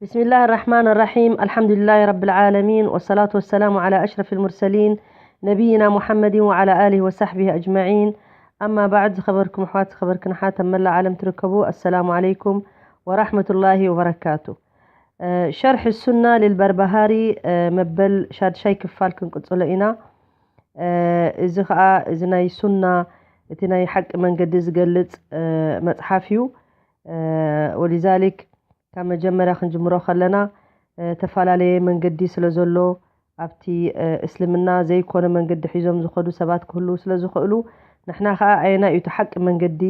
بسم الله الرحمن الرحيم. الحمد لله رب العالمين، والصلاة والسلام على أشرف المرسلين، نبينا محمد وعلى آله وصحبه أجمعين. أما بعد، ዝኸበርኩም ኣሕዋት፣ ዝኸበርክን ኣሓት ኣብ መላእ ዓለም ትርከቡ፣ السلام عليكم ورحمة الله وبركاته. እ፣ ሸርሒ ሱና ሊልበርባሃሪ፣ እ፣ መበል ሻድሻይ ክፋል ክንቅጽሎ ኢና። እ፣ እዚ ኸኣ፣ እዚ ናይ ሱና፣ እቲ ናይ ሓቂ መንገዲ ዝገልጽ፣ እ፣ መጽሓፍ እዩ። እ፣ ወሊዛሊክ፣ ካብ መጀመርያ ክንጅምሮ ከለና፣ እ፣ ተፈላለየ መንገዲ ስለ ዘሎ፣ ኣብቲ፣ እ፣ እስልምና ዘይኮነ መንገዲ ሒዞም ዝኸዱ ሰባት ክህልዉ ስለ ዝኽእሉ፣ ንሕና ኸኣ ኣየናይ እዩ እቲ ሓቂ መንገዲ፣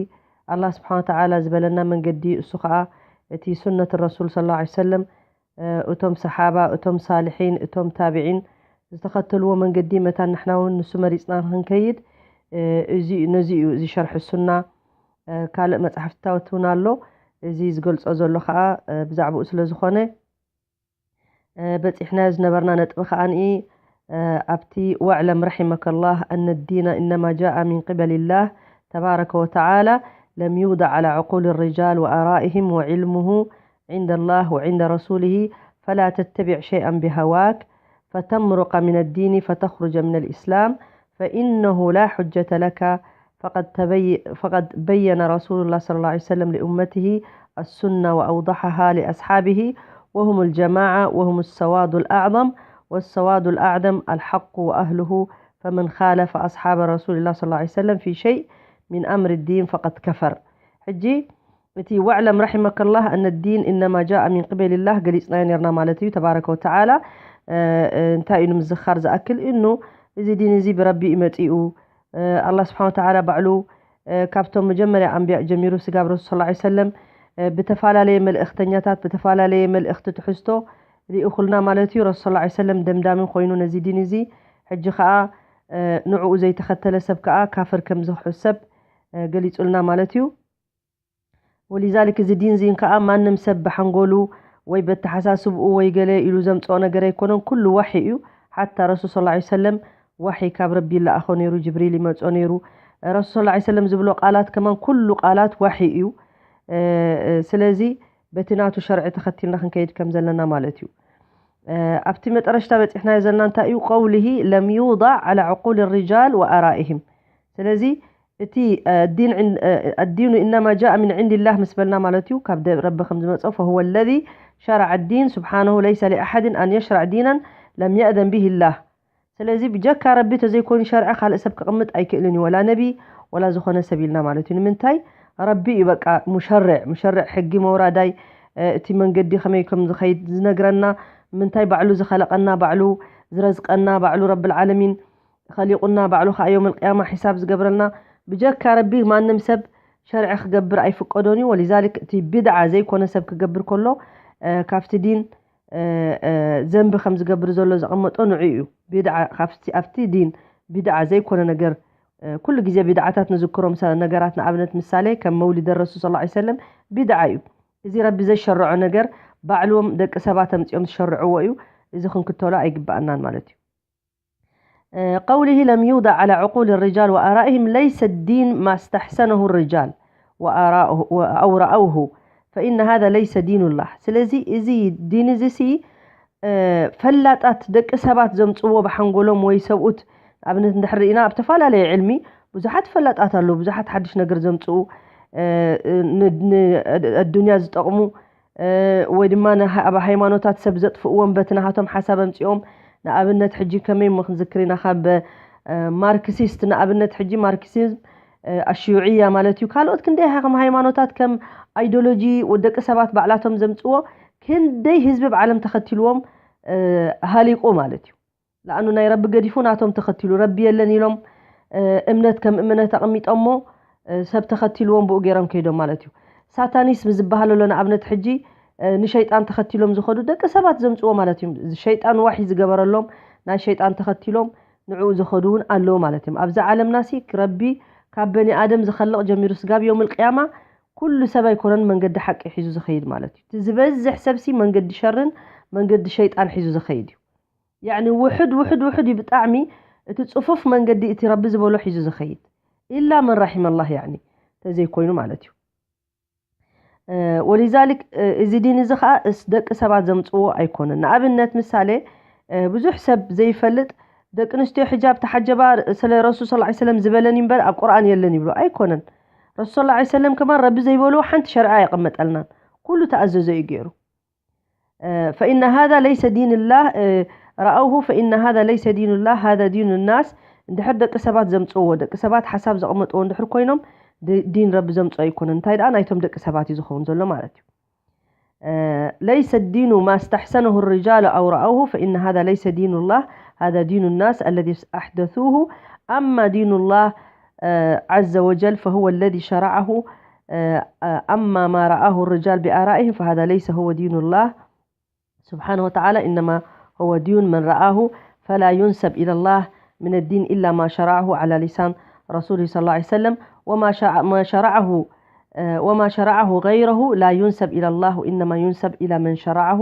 ኣላህ ስብሓነ ወተዓላ ዝበለና መንገዲ፣ እሱ ኸኣ እቲ ሱነት ረሱል ሰለላሁ ዐለይሂ ወሰለም፣ እ፣ እቶም ሰሓባ፣ እቶም ሳልሒን፣ እቶም ታቢዒን ዝተኸተልዎ መንገዲ መታን ንሕና እውን ንሱ መሪጽና ንኽንከይድ፣ እ፣ እዚ፣ ነዚ እዩ፣ እዚ ሸርሒ ሱና፣ እ፣ ካልእ መጽሓፍትታት እውን ኣሎ። እዚ ዝገልጾ ዘሎ ኸኣ፣ እ፣ ብዛዕባኡ ስለ ዝኾነ፣ እ፣ በጺሕናዮ ዝነበርና ነጥቢ ኸኣ ንኢ፣ እ፣ ኣብቲ واعلم رحمك الله أن الدين إنما جاء من قبل الله تبارك وتعالى لم يوضع على عقول الرجال وآرائهم وعلمه عند الله وعند رسوله فلا تتبع شيئا بهواك فتمرق من الدين فتخرج من الإسلام فإنه لا حجة لك فقد تبي-، فقد بين رسول الله صلى الله عليه وسلم لأمته السنة وأوضحها لأصحابه وهم الجماعة وهم السواد الأعظم والسواد الأعظم الحق وأهله فمن خالف أصحاب رسول الله صلى الله عليه وسلم في شيء من أمر الدين فقد كفر. ሕጂ እቲ واعلم رحمك الله أن الدين إنما جاء من قبل الله ገሊጽናዮ ነርና ማለት እዩ። ተባረከ ወተዓላ፣ እ፣ እ፣ እንታይ እዩ ንምዝኻር ዝኣክል እኑ፣ እዚ ዲን እዚ ብረቢ እዩ መጺኡ። እ፣ ኣላህ ስብሓን ወተዓላ ባዕሉ፣ እ፣ ካብቶም መጀመርያ ኣንብያ ጀሚሩ ስጋብ ረሱል ሰለላሁ ዐለይሂ ወሰለም፣ እ፣ ብተፈላለየ መልእኽተኛታት፣ ብተፈላለየ መልእኽቲ ትሕዝቶ ልኢኹልና ማለት እዩ። ረሱል ሰለላሁ ዐለይሂ ወሰለም ደምዳሚ ኮይኑ ነዚ ዲን እዚ፣ ሕጂ ኸኣ፣ እ፣ ንዕኡ ዘይተኸተለ ሰብ ከኣ ካፍር ከም ዝሕሰብ፣ እ፣ ገሊጹልና ማለት እዩ። ወሊዛሊክ እዚ ዲን ዚን ከኣ ማንም ሰብ ብሓንጎሉ ወይ በተሓሳስብኡ ወይ ገለ ኢሉ ዘምጽኦ ነገር ኣይኮነን። ኩሉ ዋሒ እዩ። ሓታ ረሱል ሰለላሁ ዐለይሂ ወሰለም ዋሒ ካብ ረቢ ይለኣኾ ነይሩ፣ ጅብሪል ይመጾ ነይሩ። ረሱል ሰለላሁ ዐለይሂ ወሰለም ዝብሎ ቃላት ከማን ኩሉ ቃላት ዋሒ እዩ። እ፣ እ፣ ስለዚ በቲ ናቱ ሸርዒ ተኸቲልና ክንከይድ ከም ዘለና ማለት እዩ። እ፣ ኣብቲ መጠረሽታ በጺሕናዮ ዘለና እንታይ እዩ? قوله لم يوضع على عقول الرجال وآرائهم። ስለዚ እቲ፣ እ፣ الدين عند-، እ፣ الدين إنما جاء من عند الله ምስ በልና ማለት እዩ፣ ካብ ደ-፣ ረቢ ከም ዝመጸ، فهو الذي شرع الدين سبحانه ليس لأحد أن يشرع دينا لم يأذن به الله። ስለዚ ብጀካ ረቢ ተዘይኮይኑ ሸርዒ ካልእ ሰብ ክቕምጥ ኣይክእልን እዩ፣ ወላ ነቢ ወላ ዝኾነ ሰብ ኢልና ማለት እዩ። ንምንታይ? ረቢ እዩ በቃ ሙሸርዕ፣ ሙሸርዕ ሕጊ መውራዳይ፣ እ፣ እቲ መንገዲ ከመይ ከም ዝኸይድ ዝነግረና፣ ምንታይ ባዕሉ ዝኸለቐና፣ ባዕሉ ዝረዝቀና፣ ባዕሉ ረብል ዓለሚን ኸሊቑና፣ ባዕሉ ኸኣ የውመል ቅያማ ሒሳብ ዝገብረልና። ብጀካ ረቢ ማንም ሰብ ሸርዒ ክገብር ኣይፍቀዶን እዩ። ወሊዛሊክ እቲ ቢድዓ ዘይኮነ ሰብ ክገብር ከሎ፣ እ፣ ካብቲ ዲን፣ እ፣ እ፣ ዘንቢ ከም ዝገብር ዘሎ ዘቐመጦ ንዑ እዩ። ቢድዓ ካብቲ፣ ኣብቲ ዲን ቢድዓ ዘይኮነ ነገር፣ እ፣ ኩሉ ግዜ ቢድዓታት ንዝክሮም ሰ-፣ ነገራት፣ ንኣብነት ምሳሌ ከም መውሊድ ረሱል ሰለላሁ ዐለይሂ ወሰለም ቢድዓ እዩ። እዚ ረቢ ዘሸረዖ ነገር ባዕሎም ደቂ ሰባት ኣምጺኦም ዝሸርዕዎ እዩ። እዚ ክንክተሎ ኣይግባኣናን ማለት እዩ። እ፣ قوله لم يوضع على عقول الرجال وآرائهم ليس الدين ما استحسنه الرجال وآراؤه، أو رأوه، فإن هذا ليس دين الله። ስለዚ እዚ ዲን እዚ ሲ፣ እ፣ ፈላጣት ደቂ ሰባት ዘምጽዎ ብሓንጎሎም ወይ ሰብኡት፣ ንኣብነት እንድሕር ርኢና ኣብ ተፈላለየ ዕልሚ ብዙሓት ፈላጣት ኣለዉ፣ ብዙሓት ሓድሽ ነገር ዘምጽኡ፣ እ፣ እ፣ ን-፣ ን-፣ ኣድ-፣ ኣዱንያ ዝጠቕሙ፣ እ፣ ወይ ድማ ንሃ-፣ ኣብ ሃይማኖታት ሰብ ዘጥፍእዎም በቲ ናሃቶም ሓሳብ ኣምጺኦም፣ ንኣብነት ሕጂ ከመይ እሞ ክንዝክር ኢና፣ ካብ፣ እ፣ ማርክሲስት፣ ንኣብነት ሕጂ ማርክሲዝም፣ እ፣ ኣሽዩዕያ ማለት እዩ። ካልኦት ክንደይ ሃ-፣ ከም ሃይማኖታት፣ ከም ኣይዲዮሎጂ ወ-፣ ደቂ ሰባት ባዕላቶም ዘምጽዎ፣ ክንደይ ህዝቢ ኣብ ዓለም ተኸቲልዎም፣ እ፣ ሃሊቁ ማለት እዩ። ለኣኑ ናይ ረቢ ገዲፉ ናቶም ተኸቲሉ፣ ረቢ የለን ኢሎም፣ እ፣ እምነት ከም እምነት ኣቐሚጦሞ፣ እ፣ ሰብ ተኸቲልዎም ብኡ ገይሮም ከይዶም ማለት እዩ። ሳታኒስም ዝበሃል ኣሎ፣ ንኣብነት ሕጂ፣ እ፣ ንሸይጣን ተኸቲሎም ዝኸዱ ደቂ ሰባት ዘምጽዎ ማለት እዩ። ሸይጣን ዋሒ ዝገበረሎም፣ ናይ ሸይጣን ተኸቲሎም ንዕኡ ዝኸዱ እውን ኣለዉ ማለት እዮም። ኣብዛ ዓለምና ሲ ረቢ ካብ በኒ ኣደም ዝኸልቕ ጀሚሩ ስጋብ የውመል ቅያማ ኩሉ ሰብ ኣይኮነን መንገዲ ሓቂ ሒዙ ዝኸይድ ማለት እዩ። እቲ ዝበዝሕ ሰብ ሲ መንገዲ ሸርን መንገዲ ሸይጣን ሒዙ ዝኸይድ እዩ። ያዕኒ ውሑድ፣ ውሑድ፣ ውሑድ እዩ ብጣዕሚ፣ እቲ ጽፉፍ መንገዲ እቲ ረቢ ዝበሎ ሒዙ ዝኸይድ። ኢላ መን ራሒመ ኣላህ፣ ያዕኒ፣ ተዘይኮይኑ ማለት እዩ። ወሊዛሊክ እዚ ዲን እዚ ከዓ እስ ደቂ ሰባት ዘምፅዎ ኣይኮነን። ንኣብነት ምሳሌ፣ ብዙሕ ሰብ ዘይፈልጥ፣ ደቂ ኣንስትዮ ሕጃብ ተሓጀባ፣ ስለ ረሱል ሰለላሁ ዐለይሂ ወሰለም ዝበለን እምበር ኣብ ቁርኣን የለን ይብሉ። ኣይኮነን። ረሱል ሰለላሁ ዐለይሂ ወሰለም ከማን ረቢ ዘይበልዎ ሓንቲ ሸርዒ ኣየቐመጠልናን። ኩሉ ተኣዘዞ እዩ ገይሩ። ፈኢነ ሃዛ ለይሰ ዲን ላህ ረኣውሁ ፈኢነ ሃዛ ለይሰ ዲን ላህ ሃዛ ዲኑ ናስ። እንድሕር ደቂ ሰባት ዘምፅዎ፣ ደቂ ሰባት ሓሳብ ዘቐመጥዎ እንድሕር ኮይኖም፣ ዲን ረቢ ዘምፅኦ ኣይኮነን። እንታይ ደኣ ናይቶም ደቂ ሰባት እዩ ዝኸውን ዘሎ ማለት እዩ። ለይሰ ዲኑ ማ ስተሕሰነሁ ርጃሉ ኣው ረኣውሁ ፈኢነ ሃዛ ለይሰ ዲኑ ላህ ሃዛ ዲኑ ናስ ኣለዚ ኣሕደሱሁ። ኣማ ዲኑ ላህ ዓዘ ወጀል ፈሁወ ለዚ ሸረዐሁ። ኣማ ማ ረኣሁ ርጃል ቢኣራኢህም ፈሃዛ ለይሰ ሁወ ዲኑ ላህ ስብሓነሁ ወተዓላ፣ ኢነማ ሁወ ዲን መን ረኣሁ ፈላ ዩንሰብ ኢለላህ ምን ዲን ኢላ ማ ሸረዐሁ ዓላ ሊሳን ረሱሊሂ ሰለላሁ ዐለይሂ ወሰለም ወማ ሸ-፣ ማ ሸረዐሁ፣ እ፣ ወማ ሸረዐሁ ገይረሁ ላ ዩንሰብ ኢለላህ ወኢነማ ዩንሰብ ኢላ መን ሸረዐሁ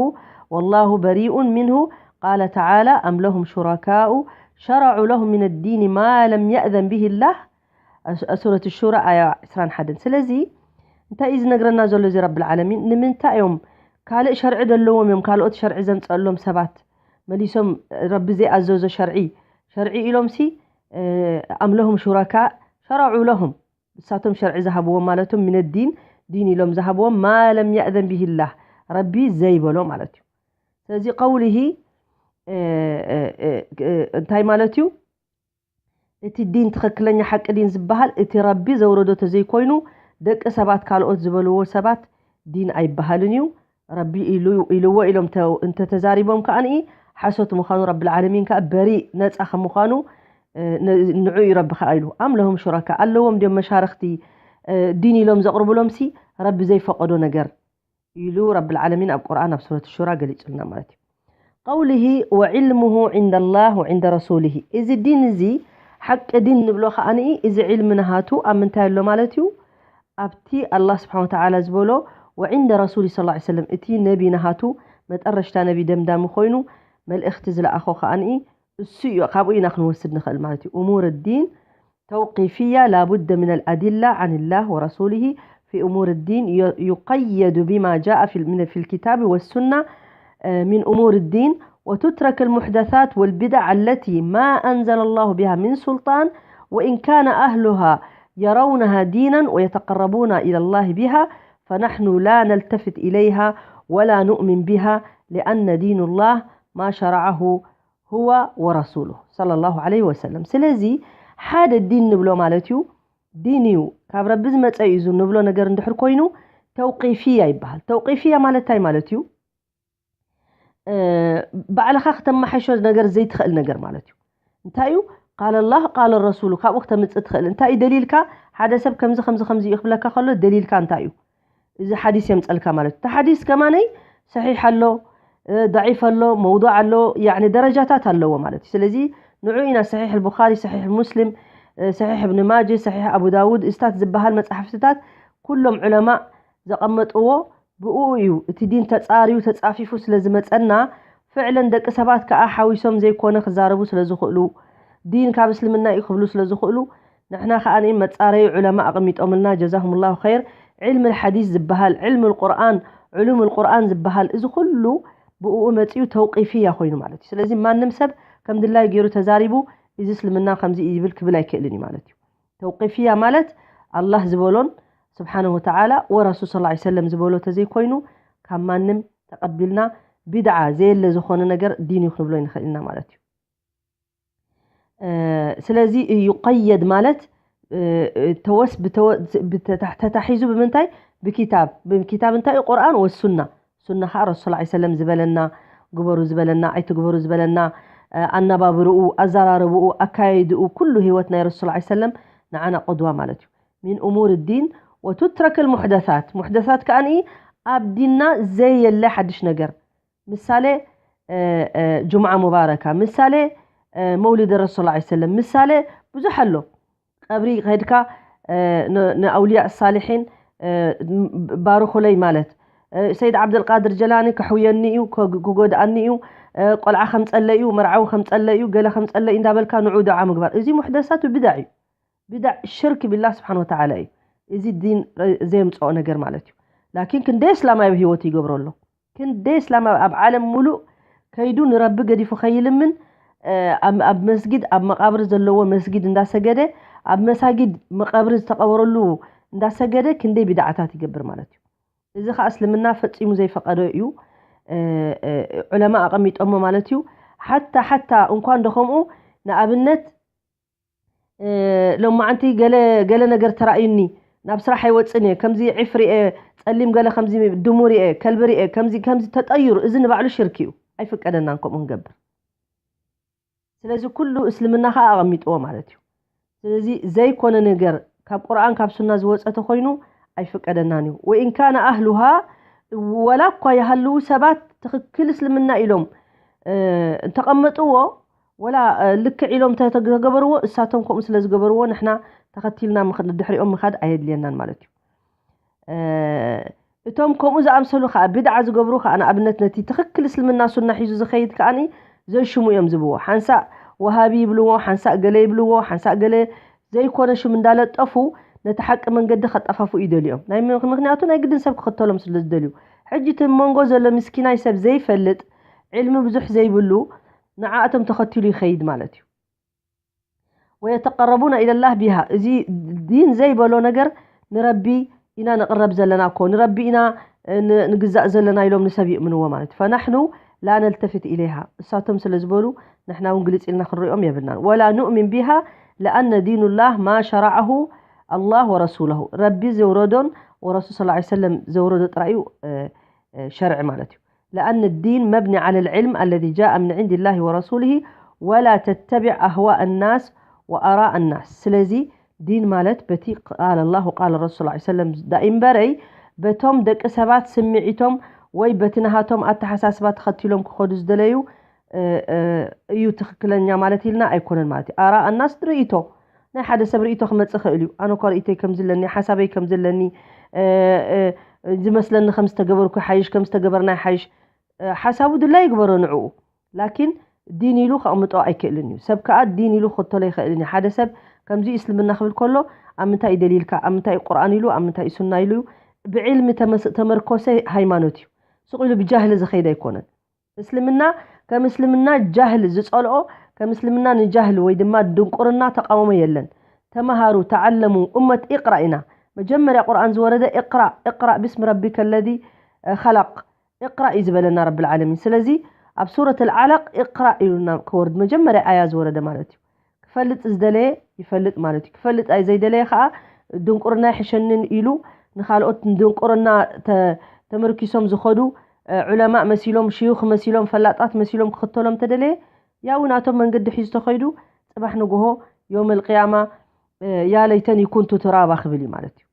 ወላሁ በሪኡን ሚንሁ። ቃለ ተዓላ ኣም ለሁም ሹረካኡ ሸረዑ ለሁም ምን ዲን ማ ለም የእዘን ብሂ ላህ። ሱረት ሹራ ኣያ ዕስራን ሓደን። ስለዚ እንታይ እዩ ዝነግረና ዘሎ እዚ ረብል ዓለሚን? ንምንታይ እዮም ካልእ ሸርዒ ዘለዎም እዮም ካልኦት ሸርዒ ዘምፀሎም ሰባት መሊሶም ረቢ ዘይኣዘዞ ሸርዒ ሸርዒ ኢሎምሲ፣ ኣም ለሁም ሹረካ ሸረዑ ለሁም፣ እሳቶም ሸርዒ ዝሃብዎም ማለቶም ሚነ ዲን ዲን ኢሎም ዝሃብዎም ማ ለም ያእዘን ቢሂላህ፣ ረቢ ዘይበሎ ማለት እዩ። ስለዚ ቀውሊሂ እንታይ ማለት እዩ? እቲ ዲን ትኽክለኛ ሓቂ ዲን ዝበሃል እቲ ረቢ ዘውረዶ ተዘይኮይኑ ደቂ ሰባት ካልኦት ዝበልዎ ሰባት ዲን ኣይበሃልን እዩ። ረቢ ኢሉ ኢልዎ ኢሎም ተ-፣ እንተተዛሪቦም ከኣ ንኢ ሓሶት ምዃኑ ረብል ዓለሚን ከኣ በሪእ ነፃ ከም ምዃኑ፣ እ፣ ን-፣ ንዑ እዩ ረቢ ከኣ ኢሉ። ኣም ለሁም ሹረካ ኣለዎም ድዮም መሻርኽቲ፣ እ፣ ዲን ኢሎም ዘቕርብሎምሲ ረቢ ዘይፈቐዶ ነገር ኢሉ ረብል ዓለሚን ኣብ ቁርኣን ኣብ ሱረት ሹራ ገሊጹልና ማለት እዩ። ቀውሊሂ ወዕልሙሁ ዒንደ ላህ ወዒንደ ረሱሊሂ። እዚ ዲን እዚ ሓቂ ዲን ንብሎ ከኣ ንኢ እዚ ዕልሚ ናሃቱ ኣብ ምንታይ ኣሎ ማለት እዩ? ኣብቲ ኣላህ ስብሓን ወተዓላ ዝበሎ ወዒንደ ረሱሊ ሰለላሁ ዐለይሂ ወሰለም፣ እቲ ነቢ ናሃቱ መጠረሽታ ነቢ ደምዳሚ ኮይኑ መልእኽቲ ዝለኣኾ ከኣ ንኢ እሱ እዩ፣ ካብኡ ኢና ክንወስድ ንኽእል ማለት እዩ። እሙር ዲን ተውቂፍያ ላቡደ ምን ኣልኣዲላ ዓን ላህ ወረሱሊሂ ፊ እሙር ዲን ዩ-፣ ዩቀየዱ ቢማ ጃአ ፊ ል-፣ ምን፣ ፊ ልኪታቢ ወሱና፣ እ፣ ምን እሙር ዲን ወቱትረክ ልሙሕደሳት ወልቢድዓ ኣለቲ ማ ኣንዘለ ላሁ ቢሃ ምን ሱልጣን ወኢን ካነ ኣህሉሃ የረውነሃ ዲናን ወየተቀረቡና ኢለ ላህ ቢሃ ፈናሕኑ ላ ነልተፍት ኢለይሃ ወላ ኑእሚን ቢሃ ሊኣነ ዲኑ ላህ ማ ሸረዐሁ ሁወ ወረሱሉ ሰለላሁ ዐለይሂ ወሰለም። ስለዚ ሓደ ዲን ንብሎ ማለት እዩ፣ ዲን እዩ፣ ካብ ረቢ ዝመጸ እዩ እዚ ንብሎ ነገር እንድሕር ኮይኑ ተውቂፍያ ይበሃል። ተውቂፍያ ማለት እንታይ ማለት እዩ? እ፣ ባዕልኻ ክተመሓይሾ ነገር ዘይትኽእል ነገር ማለት እዩ። እንታይ እዩ? ቃለ ላህ ቃለ ረሱሉ ካብኡ ክተምጽእ ትኽእል። እንታይ እዩ ደሊልካ? ሓደ ሰብ ከምዚ ከምዚ ከምዚ እዩ ክብለካ ከሎ ደሊልካ እንታይ እዩ? እዚ ሓዲስ የምፀልካ ማለት እዩ። እቲ ሓዲስ ከማነይ ሰሒሕ ኣሎ፣ እ፣ ደዒፍ ኣሎ፣ መውዱዕ ኣሎ፣ ያዕኒ ደረጃታት ኣለዎ ማለት እዩ። ስለዚ ንዑ ኢና ሰሒሕ ኣልቡኻሪ፣ ሰሒሕ ሙስሊም፣ እ፣ ሰሒሕ እብን ማጀ፣ ሰሒሕ ኣቡ ዳውድ፣ እስታት ዝበሃል መፅሓፍትታት ኩሎም ዑለማእ ዘቐመጥዎ ብኡ እዩ። እቲ ዲን ተፃርዩ ተፃፊፉ ስለ ዝመፀና ፍዕለን ደቂ ሰባት ከዓ ሓዊሶም ዘይኮነ ክዛረቡ ስለ ዝኽእሉ፣ ዲን ካብ እስልምና እዩ ክብሉ ስለ ዝኽእሉ፣ ንሕና ከዓ ንኢ መፃረዩ ዑለማ ኣቐሚጦምልና፣ ጀዛሁም ላሁ ኸይር። ዕልም ልሓዲስ ዝበሃል፣ ዕልም ልቁርኣን፣ ዕሉም ልቁርኣን ዝበሃል፣ እዚ ኩሉ ብእኡ መፂኡ ተውቂፍያ ኮይኑ ማለት እዩ። ስለዚ ማንም ሰብ ከም ድላይ ገይሩ ተዛሪቡ፣ እዚ እስልምና ከምዚ እዩ ይብል ክብል ኣይክእልን እዩ ማለት እዩ። ተውቂፍያ ማለት ኣላህ ዝበሎን ስብሓነሁ ወተዓላ ወረሱል ሰለላሁ ዐለይሂ ወሰለም ዝበሎ ተዘይኮይኑ፣ ካብ ማንም ተቐቢልና ቢድዓ ዘየለ ዝኾነ ነገር ዲን እዩ ክንብሎ ይንኽእል ኢና ማለት እዩ። እ፣ ስለዚ ዩቀየድ ማለት፣ እ፣ እ፣ ተወስ-፣ ብተወ-፣ ብተታ-፣ ተታሒዙ ብምንታይ? ብኪታብ። ብኪታብ እንታይ እዩ? ቁርኣን ወሱና። ሱና ኸዓ ረሱል ሰለላሁ ዐለይሂ ወሰለም ዝበለና፣ ግበሩ ዝበለና፣ ኣይትግበሩ ዝበለና፣ እ፣ ኣነባብርኡ፣ ኣዘራርብኡ፣ ኣካያይድኡ፣ ኩሉ ህይወት ናይ ረሱል ሰለላሁ ዐለይሂ ወሰለም ንዓና ቁድዋ ማለት እዩ። ሚን እሙር ዲን ወቱትረክ ልሙሕደሳት። ሙሕደሳት ከኣ ኣብ ዲንና ዘየለ ሓድሽ ነገር። ምሳሌ፣ እ፣ እ፣ ጁምዓ ሙባረካ፣ ምሳሌ፣ እ፣ መውሊድ ረሱል ሰለላሁ ዐለይሂ ወሰለም፣ ምሳሌ ብዙሕ ኣሎ። ቀብሪ ከድካ፣ እ፣ ን-፣ ንኣውልያእ ሳሊሒን፣ እ፣ ባርኹለይ ማለት፣ እ፣ ሰይድ ዓብደልቃድር ጀላኒ ከሕውየኒ እዩ፣ ከ-፣ ክጎድኣኒ እዩ፣ እ፣ ቆልዓ ከምፀለ እዩ፣ መርዓዊ ከምፀለ እዩ፣ ገለ ከምፀለ እዩ እንዳበልካ ንዑ ዱዓ ምግባር። እዚ ሙሕደሳት ብዳዕ እዩ። ብዳዕ ሽርክ ቢላህ ስብሓን ወተዓላ እዩ። እዚ ዲን ዘየምፅኦ ነገር ማለት እዩ። ላኪን ክንደይ እስላማዊ ህይወት ይገብሮ ኣሎ? ክንደይ እስላማዊ ኣብ ዓለም ሙሉእ ከይዱ ንረቢ ገዲፉ ከይልምን፣ እ፣ ኣብ፣ ኣብ መስጊድ፣ ኣብ መቃብር ዘለዎ መስጊድ እንዳሰገደ፣ ኣብ መሳጊድ መቃብር ዝተቀበረሉ እንዳሰገደ ክንደይ ቢድዓታት ይገብር ማለት እዩ። እዚ ኸኣ እስልምና ፈጺሙ ዘይፈቀዶ እዩ። እ፣ እ፣ ዑለማ ኣቐሚጦሞ ማለት እዩ። ሓታ፣ ሓታ እንኳን ዶ ከምኡ፣ ንኣብነት፣ እ፣ ሎማዓንቲ ገለ፣ ገለ ነገር ተራእዩኒ፣ ናብ ስራሕ ኣይወጽን እየ፣ ከምዚ ዒፍ ሪኤ፣ ጸሊም ገለ ከምዚ ድሙ ሪኤ፣ ከልቢ ሪኤ፣ ከምዚ፣ ከምዚ ተጠይሩ፣ እዚ ንባዕሉ ሽርክ እዩ። ኣይፍቀደናን ከምኡ ክንገብር። ስለዚ ኩሉ እስልምና ኸኣ ኣቐሚጥዎ ማለት እዩ። ስለዚ ዘይኮነ ነገር ካብ ቁርኣን ካብ ሱና ዝወጸ ተኾይኑ ኣይፍቀደናን እዩ። ወኢን ካነ ኣህሉሃ፣ ወላ እኳ ይሃልዉ ሰባት ትኽክል እስልምና ኢሎም፣ እ፣ እንተቐመጥዎ፣ ወላ፣ እ፣ ልክዕ ኢሎም እንተ-፣ ተገበርዎ፣ እሳቶም ከምኡ ስለ ዝገበርዎ ንሕና ተኸቲልና ምኽ-፣ ድሕሪኦም ምኻድ ኣየድልየናን ማለት እዩ። እ፣ እቶም ከምኡ ዝኣምሰሉ ኸኣ፣ ቢድዓ ዝገብሩ ኸኣ፣ ንኣብነት ነቲ ትኽክል እስልምና ሱና ሒዙ ዝኸይድ ከኣኒ ዘይሽሙ እዮም ዝብዎ። ሓንሳእ ወሃቢ ይብልዎ፣ ሓንሳእ ገለ ይብልዎ፣ ሓንሳእ ገለ ዘይኮነ ሽም እንዳለጠፉ ነቲ ሓቂ መንገዲ ከጠፋፍኡ ይደልዩ እዮም። ናይ ምኽ-፣ ምኽንያቱ ናይ ግድን ሰብ ክኽተሎም ስለ ዝደልዩ። ሕጂ እቲ መንጎ ዘሎ ምስኪናይ ሰብ ዘይፈልጥ፣ ዕልሚ ብዙሕ ዘይብሉ፣ ንዓኣቶም ተኸቲሉ ይኸይድ ማለት እዩ። ወየተቀረቡና ኢለላህ ቢሃ፣ እዚ ዲን ዘይበሎ ነገር ንረቢ ኢና ንቕረብ ዘለና እኮ፣ ንረቢ ኢና፣ እ፣ ን-፣ ንግዛእ ዘለና ኢሎም ንሰብ ይእምንዎ ማለት እዩ። ፈናሕኑ ላ ነልተፍት ኢለይሃ፣ እሳቶም ስለ ዝበሉ ንሕና እውን ግልጽ ኢልና ክንሪኦም የብልናን። ወላ ኑእሚን ቢሃ ለኣነ ዲኑላህ ማ ሸረዐሁ ኣላህ ወረሱለሁ፣ ረቢ ዘውረዶን ወረሱል ሰለላሁ ዐለይሂ ወሰለም ዘውረዶ ጥራይ እዩ፣ እ፣ እ፣ ሸርዒ ማለት እዩ። ለኣነ ዲን መብኒ ዐለ ልዕልም ኣለዚ ጃአ ምን ዒንዲላሂ ወረሱሊሂ ወላ ተተቢዕ ኣህዋእ ናስ ወኣራእ ናስ። ስለዚ ዲን ማለት በቲ ቃል ኣላህ ወቃል ረሱል ሰለላሁ ዐለይሂ ወሰለም ዳኢ እምበረይ በቶም ደቂ ሰባት ስምዒቶም ወይ በቲ ናሃቶም ኣተሓሳስባ ተኸቲሎም ክኸዱ ዝደለዩ፣ እ፣ እ፣ እዩ ትኽክለኛ ማለት ኢልና ኣይኮነን ማለት እዩ። ኣራእ ናስ ርእይቶ ናይ ሓደ ሰብ ርእይቶ ክመጽእ ይኽእል እዩ። ኣነ እኳ ርእይቶይ ከም ዝለኒ፣ ሓሳበይ ከም ዝለኒ፣ እ፣ እ፣ ዝመስለኒ ከም ዝተገበርኩ ይሓይሽ፣ ከም ዝተገበርና ይሓይሽ፣ እ፣ ሓሳቡ ድላይ ይግበሮ ንዕኡ። ላኪን ዲን ኢሉ ከቕምጦ ኣይክእልን እዩ። ሰብ ከኣ ዲን ኢሉ ክኽተሎ ኣይኽእልን እዩ። ሓደ ሰብ ከምዚ እስልምና ክብል ከሎ፣ ኣብ ምንታይ እዩ ደሊልካ? ኣብ ምንታይ እዩ ቁርኣን ኢሉ? ኣብ ምንታይ እዩ ሱና ኢሉ? ብዕልሚ ተመስ-፣ ተመርኮሰ ሃይማኖት እዩ። ስቕ ኢሉ ብጃህሊ ዝኸይድ ኣይኮነን። እስልምና ከም እስልምና ጃህል ዝጸልኦ፣ ከም እስልምና ንጃህል ወይ ድማ ድንቁርና ተቃውሞ የለን። ተመሃሩ፣ ተዓለሙ፣ እመት ኢቕራእ ኢና። መጀመርያ ቁርኣን ዝወረደ እቕራእ፣ እቕራእ ብስሚ ረቢከ ለዚ፣ እ፣ ኸለቕ። እቕራእ እዩ ዝበለና ረብል ዓለሚን። ስለዚ ኣብ ሱረት ኣልዓለቕ እቕራእ ኢሉና ክወርድ መጀመርያ ኣያ ዝወረደ ማለት እዩ። ክፈልጥ ዝደለየ ይፈልጥ ማለት እዩ። ክፈልጥ ኣይ ዘይደለየ ኸኣ ድንቁርና ይሕሸንን ኢሉ ንኻልኦት ድንቁርና ተ-፣ ተመርኪሶም ዝኸዱ፣ እ፣ ዑለማእ መሲሎም፣ ሽዩኽ መሲሎም፣ ፈላጣት መሲሎም ክኽተሎም ተደለየ፣ ያው ናቶም መንገዲ ሒዙ ተኸይዱ፣ ጽባሕ ንግሆ ዮም ኣልቅያማ፣ እ፣ ያ ለይተኒ ኩንቱ ትራባ ክብል እዩ ማለት እዩ።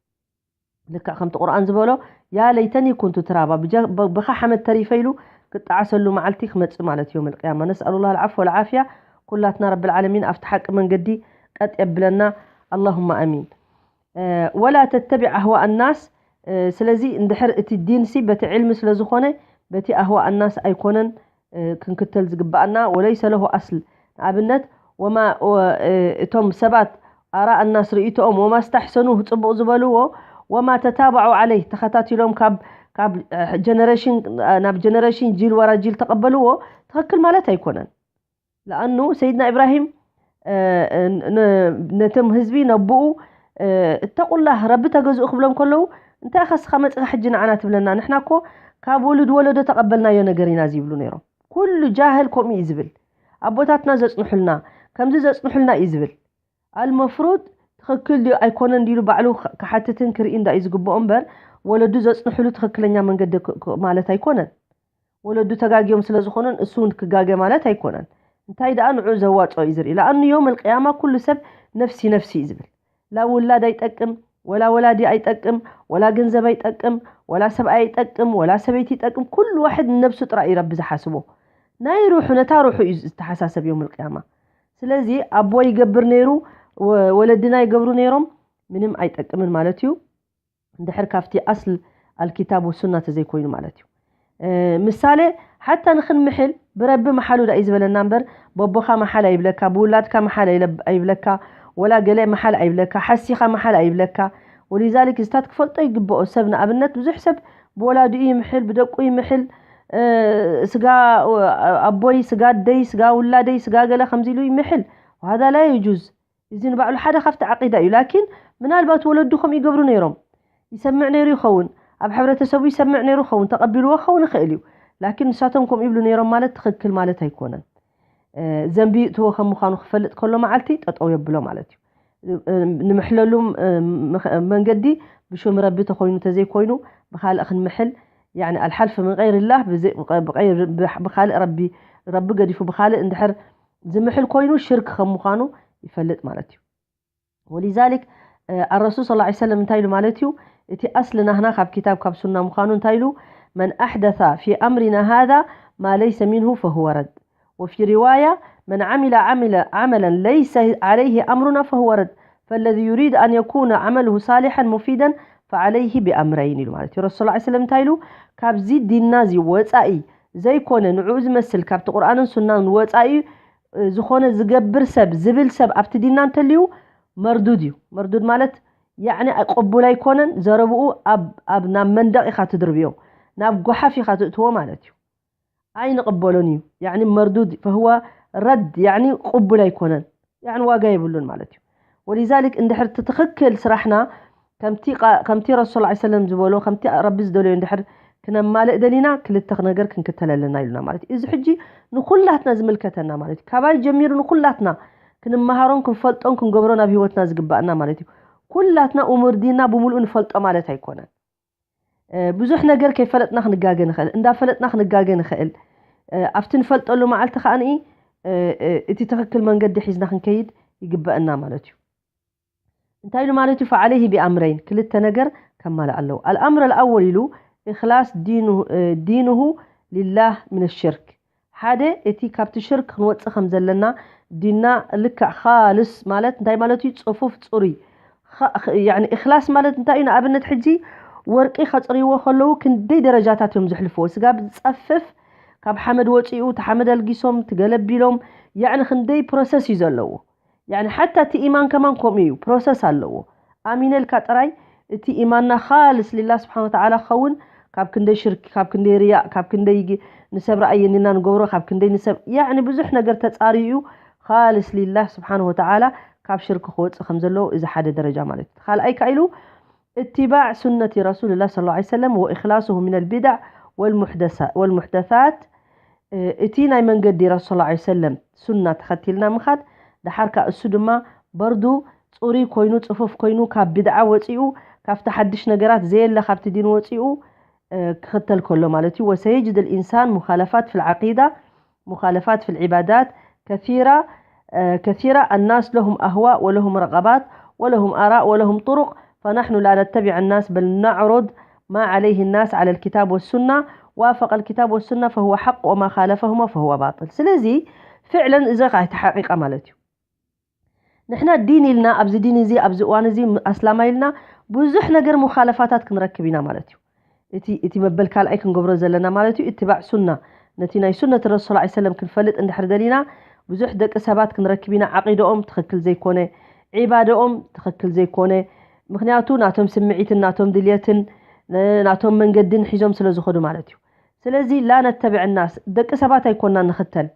ልክዕ ከምቲ ቁርኣን ዝበሎ፣ ያ ለይተኒ ኩንቱ ትራባ፣ ብጀ-፣ ብ-፣ ብኻ ሓመድ ተሪፈ ኢሉ ክጠዓሰሉ መዓልቲ ክመጽእ ማለት እዩ ዮም ኣልቅያማ። ነስኣሉላህ ኣልዓፍወ ወልዓፍያ፣ ኩላትና ረብል ዓለሚን ኣብቲ ሓቂ መንገዲ ቀጥ የብለና። ኣላሁማ ኣሚን። እ፣ ወላ ተተቢዕ ኣህዋእ ናስ፣ እ፣ ስለዚ እንድሕር እቲ ዲንሲ በቲ ዕልሚ ስለ ዝኾነ፣ በቲ ኣህዋእ ናስ ኣይኮነን፣ እ፣ ክንክተል ዝግባኣና። ወለይሰ ለሁ ኣስል። ንኣብነት፣ ወማ፣ ወ-፣ እ፣ እቶም ሰባት ኣራእ ናስ ርእይቶኦም፣ ወማ ስተሕሰኑ ጽቡቕ ዝበልዎ፣ ወማ ተታባዑ ዓለይህ ተኸታቲሎም ካብ፣ ካብ፣ እ፣ ጀነሬሽን፣ እ፣ ናብ ጀነሬሽን፣ ጂል ወራ ጂል ተቐበልዎ፣ ትኽክል ማለት ኣይኮነን። ለኣኑ ሰይድና ኢብራሂም፣ እ፣ እ፣ ን-፣ ነቶም ህዝቢ ነብኡ፣ እ፣ እተቁላህ ረቢ ተገዝኡ ክብሎም ከለዉ፣ እንታይ ኢኻ እስኻ መጺኻ ሕጂ ንዓና ትብለና? ንሕና እኮ ካብ ውሉድ ወለዶ ተቐበልናዮ ነገር ኢና ዝብሉ ነይሮም። ኩሉ ጃህል ከምኡ እዩ ዝብል። ኣቦታትና ዘጽንሑልና፣ ከምዚ ዘጽንሑልና እዩ ዝብል። ኣልመፍሩድ ትኽክል ድዩ ኣይኮነን ድዩ ኢሉ ባዕሉ ክ-፣ ክሓትትን ክርኢ እንዳ እዩ ዝግብኦ እምበር፣ ወለዱ ዘጽንሑሉ ትኽክለኛ መንገዲ ክ-፣ ክ-፣ ማለት ኣይኮነን። ወለዱ ተጋግዮም ስለ ዝኾኑን እሱ እውን ክጋገ ማለት ኣይኮነን። እንታይ ደኣ ንዑ ዘዋጽኦ እዩ ዝርኢ። ለኣኑ ዮም ኣልቅያማ ኩሉ ሰብ ነፍሲ ነፍሲ እዩ ዝብል። ላ ውላድ ኣይጠቅም፣ ወላ ወላዲ ኣይጠቅም፣ ወላ ገንዘብ ኣይጠቅም፣ ወላ ሰብኣይ ኣይጠቅም፣ ወላ ሰበይቲ ይጠቅም። ኩሉ ዋሕድ ንነብሱ ጥራይ እዩ ረቢ ዝሓስቦ። ናይ ሩሑ፣ ነታ ሩሑ እዩ ዝተሓሳሰብ ዮም ኣልቅያማ። ስለዚ ኣቦ ይገብር ነይሩ፣ ወ-፣ ወለድና ይገብሩ ነይሮም፣ ምንም ኣይጠቅምን ማለት እዩ። እንድሕር ካብቲ ኣስል ኣልኪታብ ወሱና ተዘይኮይኑ ማለት እዩ። እ፣ ምሳሌ፣ ሓታ ንኽንምሕል ብረቢ መሓሉ ዳ እዩ ዝበለና እምበር፣ በቦኻ መሓል ኣይብለካ፣ ብውላድካ መሓል ኣይለ-፣ ኣይብለካ፣ ወላ ገለ መሓል ኣይብለካ፣ ሓሲኻ መሓል ኣይብለካ፣ ወሊዛሊክ እዚታት ክፈልጦ ይግብኦ። ሰብ ንኣብነት ብዙሕ ሰብ ብወላዲኡ ይምሕል፣ ብደቁ ይምሕል፣ ስጋ ኣቦይ፣ ስጋ ኣደይ፣ ስጋ ውላደይ፣ ስጋ ገለ ከምዚ ኢሉ ይምሕል። ወሃዛ ላ የጁዝ። እዚ ንባዕሉ ሓደ ካብቲ ዓቂዳ እዩ። ላኪን ምናልባት ወለዱ ከምኡ ይገብሩ ነይሮም፣ ይሰምዕ ነይሩ ይኸውን፣ ኣብ ሕብረተሰቡ ይሰምዕ ነይሩ ይኸውን፣ ተቐቢልዎ ክኸውን ይኽእል እዩ። ላኪን ንሳቶም ከምኡ ይብሉ ነይሮም ማለት ትኽክል ማለት ኣይኮነን። ዘንቢ ይእትዎ ከም ምዃኑ ክፈልጥ ከሎ መዓልቲ ጠጠው የብሎ ማለት እዩ። ንምሕለሉ መንገዲ ብሽም ረቢ ተኮይኑ ተዘይኮይኑ ብካልእ ክንምሕል፣ يعني الحلف من غير الله، ብኻልእ ረቢ፣ ረቢ ገዲፉ ብካልእ እንድሕር ዝምሕል ኮይኑ ሽርክ ከም ምዃኑ ይፈልጥ ማለት እዩ። ولذلك الرسول صلى الله عليه وسلم እንታይ ኢሉ ማለት እዩ? እቲ ኣስሊ ናህና ካብ ኪታብ ካብ ሱና ምዃኑ እንታይ ኢሉ? من أحدث في أمرنا هذا ما ليس منه فهو رد. وفي رواية من عمل عمل عملا ليس عليه أمرنا فهو رد. فالذي يريد أن يكون عمله صالحا مفيدا فعليه بأمرين ኢሉ ማለት እዩ። ረሱል صلى الله عليه وسلم እንታይ ኢሉ? ካብዚ ዲንና እዚ ወፃኢ ዘይኮነ ንዕኡ ዝመስል ካብቲ ቁርኣንን ሱናን ወፃኢ ዝኾነ ዝገብር ሰብ ዝብል ሰብ ኣብቲ ዲንና እንተልዩ መርዱድ እዩ። መርዱድ ማለት ያዕኒ ቅቡል ኣይኮነን። ዘረብኡ ኣብ ናብ መንደቕ ኢኻ ትድርብዮ፣ ናብ ጓሓፍ ኢኻ ትእትዎ ማለት እዩ። ኣይንቕበሎን እዩ። ያዕኒ መርዱድ ፈህወ ረድ ያዕኒ ቅቡል ኣይኮነን፣ ያዕኒ ዋጋ የብሉን ማለት እዩ። ወሊዛሊክ እንድሕር እቲ ትኽክል ስራሕና ከምቲ ረሱል ላ ሰለም ዝበሎ ከምቲ ረቢ ዝደለዮ እንድሕር ክነማልእ ደሊና ክልተ ነገር ክንክተል ኣለና ኢሉና ማለት እዩ። እዚ ሕጂ ንኩላትና ዝምልከተና ማለት እዩ። ካባይ ጀሚሩ ንኩላትና ክንመሃሮን ክንፈልጦን ክንገብሮን ኣብ ህይወትና ዝግባእና ማለት እዩ። ኩላትና እሙር ዲንና ብምሉኡ ንፈልጦ ማለት ኣይኮነን። ብዙሕ ነገር ከይፈለጥና ክንጋገ ንኽእል፣ እንዳፈለጥና ክንጋገ ንኽእል። ኣብቲ ንፈልጠሉ መዓልቲ ከዓኒ እቲ ትኽክል መንገዲ ሒዝና ክንከይድ ይግበአና ማለት እዩ። እንታይ ኢሉ ማለት እዩ? فعليه بأمرين፣ ክልተ ነገር ከማልእ ኣለዎ። الأمر الأول ኢሉ إخلاص دينه لله من الشرك። ሓደ እቲ ካብቲ ሽርክ ክንወፅእ ከም ዘለና፣ ዲንና ልክዕ ካልስ ማለት እንታይ ማለት እዩ? ፅፉፍ ፅሩይ። يعني إخلاص ማለት እንታይ እዩ? ንኣብነት ሕጂ ወርቂ ከፅርይዎ ከለዉ ክንደይ ደረጃታት እዮም ዘሕልፍዎ። ስጋብ ዝፀፍፍ ካብ ሓመድ ወፂኡ፣ እቲ ሓመድ ኣልጊሶም፣ ትገለቢሎም፣ ያዕኒ ክንደይ ፕሮሰስ እዩ ዘለዎ። ያዕኒ ሓታ እቲ ኢማን ከማን ከምኡ እዩ፣ ፕሮሰስ ኣለዎ። ኣሚነ ኢልካ ጥራይ እቲ ኢማንና ካልስ ሊላ ስብሓን ወተዓላ ክኸውን ካብ ክንደይ ሽርክ፣ ካብ ክንደይ ርያእ፣ ካብ ክንደይ ንሰብ ረኣየኒና ንገብሮ፣ ካብ ክንደይ ንሰብ ያዕኒ ብዙሕ ነገር ተፃርዩ እዩ። ካልስ ሊላ ስብሓን ወተዓላ ካብ ሽርክ ክወፅእ ከም ዘለዎ እዚ ሓደ ደረጃ ማለት እዩ። ካልኣይ ከ ኢሉ اتباع سنة رسول الله صلى الله عليه وسلم وإخلاصه من البدع والمحدثات. እቲ ናይ መንገዲ ረሱል ላ ሰለም ሱና ተኸቲልና ምኻድ፣ ደሓር ከኣ እሱ ድማ በርዱ ፅሩይ ኮይኑ ፅፉፍ ኮይኑ ካብ ብድዓ ወፂኡ፣ ካብቲ ሓድሽ ነገራት ዘየለ ካብቲ ዲን ወፂኡ ክኽተል ከሎ ማለት እዩ። وسيجد الإنسان مخالفات في العقيدة، مخالفات في العبادات كثيرة، كثيرة. الناس لهم أهواء ولهم رغبات ولهم آراء ولهم طرق، فنحن لا نتبع الناس بل نعرض ما عليه الناس على الكتاب والسنة، وافق الكتاب والسنة فهو حق وما خالفهما فهو باطل. ስለዚ ፍዕለን እዚ ኸዓ እቲ ሓቂቃ ማለት እዩ። ንሕና ዲን ኢልና ኣብዚ ዲን እዚ ኣብዚ እዋን እዚ ኣስላማ ኢልና ብዙሕ ነገር ሙኻለፋታት ክንረክብ ኢና ማለት እዩ። እቲ እቲ መበል ካልኣይ ክንገብሮ ዘለና ማለት እዩ እትባዕ ሱና፣ ነቲ ናይ ሱነት ረሱል ላ ሰለም ክንፈልጥ እንድሕር ደሊና ብዙሕ ደቂ ሰባት ክንረክብ ኢና። ዓቂደኦም ትኽክል ዘይኮነ፣ ዒባደኦም ትኽክል ዘይኮነ፣ ምክንያቱ ናቶም ስምዒትን ናቶም ድልየትን ናቶም መንገድን ሒዞም ስለ ዝኸዱ ማለት እዩ። ስለዚ ላ ነተብዕ ናስ፣ ደቂ ሰባት ኣይኮና ንኽተል።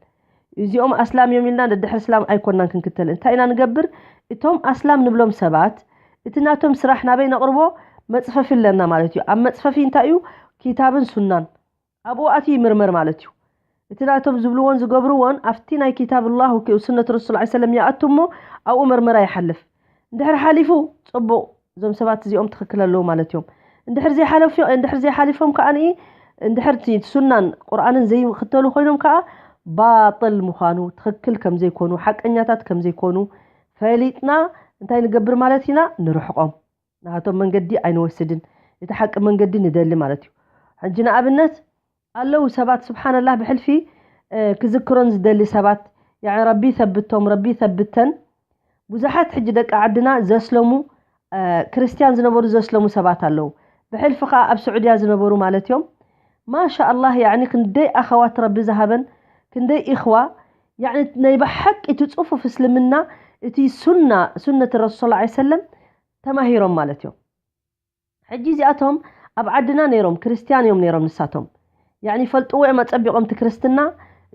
እዚኦም ኣስላም እዮም ኢልና ደድሕሪ እስላም ኣይኮናን ክንክተል። እንታይ ኢና ንገብር? እቶም ኣስላም ንብሎም ሰባት እቲ ናቶም ስራሕ ናበይ ነቕርቦ? መፅፈፊ ኣለና ማለት እዩ። ኣብ መፅፈፊ እንታይ እዩ? ኪታብን ሱናን ኣብኡ ኣትዩ ይምርመር ማለት እዩ። እቲ ናቶም ዝብልዎን ዝገብርዎን ኣብቲ ናይ ኪታብ ላህ ወሱነት ረሱል ላ ሰለም ይኣቱ እሞ ኣብኡ መርመራ ይሓልፍ። እንድሕር ሓሊፉ ፅቡቕ፣ እዞም ሰባት እዚኦም ትኽክል ኣለዉ ማለት እዮም። እንድሕር ዘይሓለፉ እንድሕር ዘይሓሊፎም ከዓኒ እንድሕር እቲ ሱናን ቁርኣንን ዘይኽተሉ ኮይኖም ከዓ ባጥል ምዃኑ፣ ትኽክል ከም ዘይኮኑ፣ ሓቀኛታት ከም ዘይኮኑ ፈሊጥና እንታይ ንገብር ማለት ኢና? ንርሕቆም። ናቶም መንገዲ ኣይንወስድን፣ እቲ ሓቂ መንገዲ ንደሊ ማለት እዩ። ሕጂ ንኣብነት ኣለዉ ሰባት ስብሓንላህ ብሕልፊ ክዝክሮን ዝደሊ ሰባት፣ ያኒ ረቢ ይሰብቶም፣ ረቢ ይሰብተን። ብዙሓት ሕጂ ደቂ ዓድና ዘስለሙ ክርስትያን ዝነበሩ ዘስለሙ ሰባት ኣለዉ። ብሕልፊ ከዓ ኣብ ስዑድያ ዝነበሩ ማለት እዮም። ማሻኣላህ ያኒ ክንደይ ኣኸዋት ረቢ ዝሃበን ክንደይ ኢኽዋ፣ ያኒ ናይ ብሓቂ እቲ ፅፉፍ እስልምና እቲ ሱና ሱነት ረሱል ላ ሰለም ተማሂሮም ማለት እዮም። ሕጂ እዚኣቶም ኣብ ዓድና ነይሮም፣ ክርስትያን እዮም ነይሮም ንሳቶም። ያዕኒ ይፈልጥዎ እዮም ኣጸቢቖም እቲ ክርስትና፣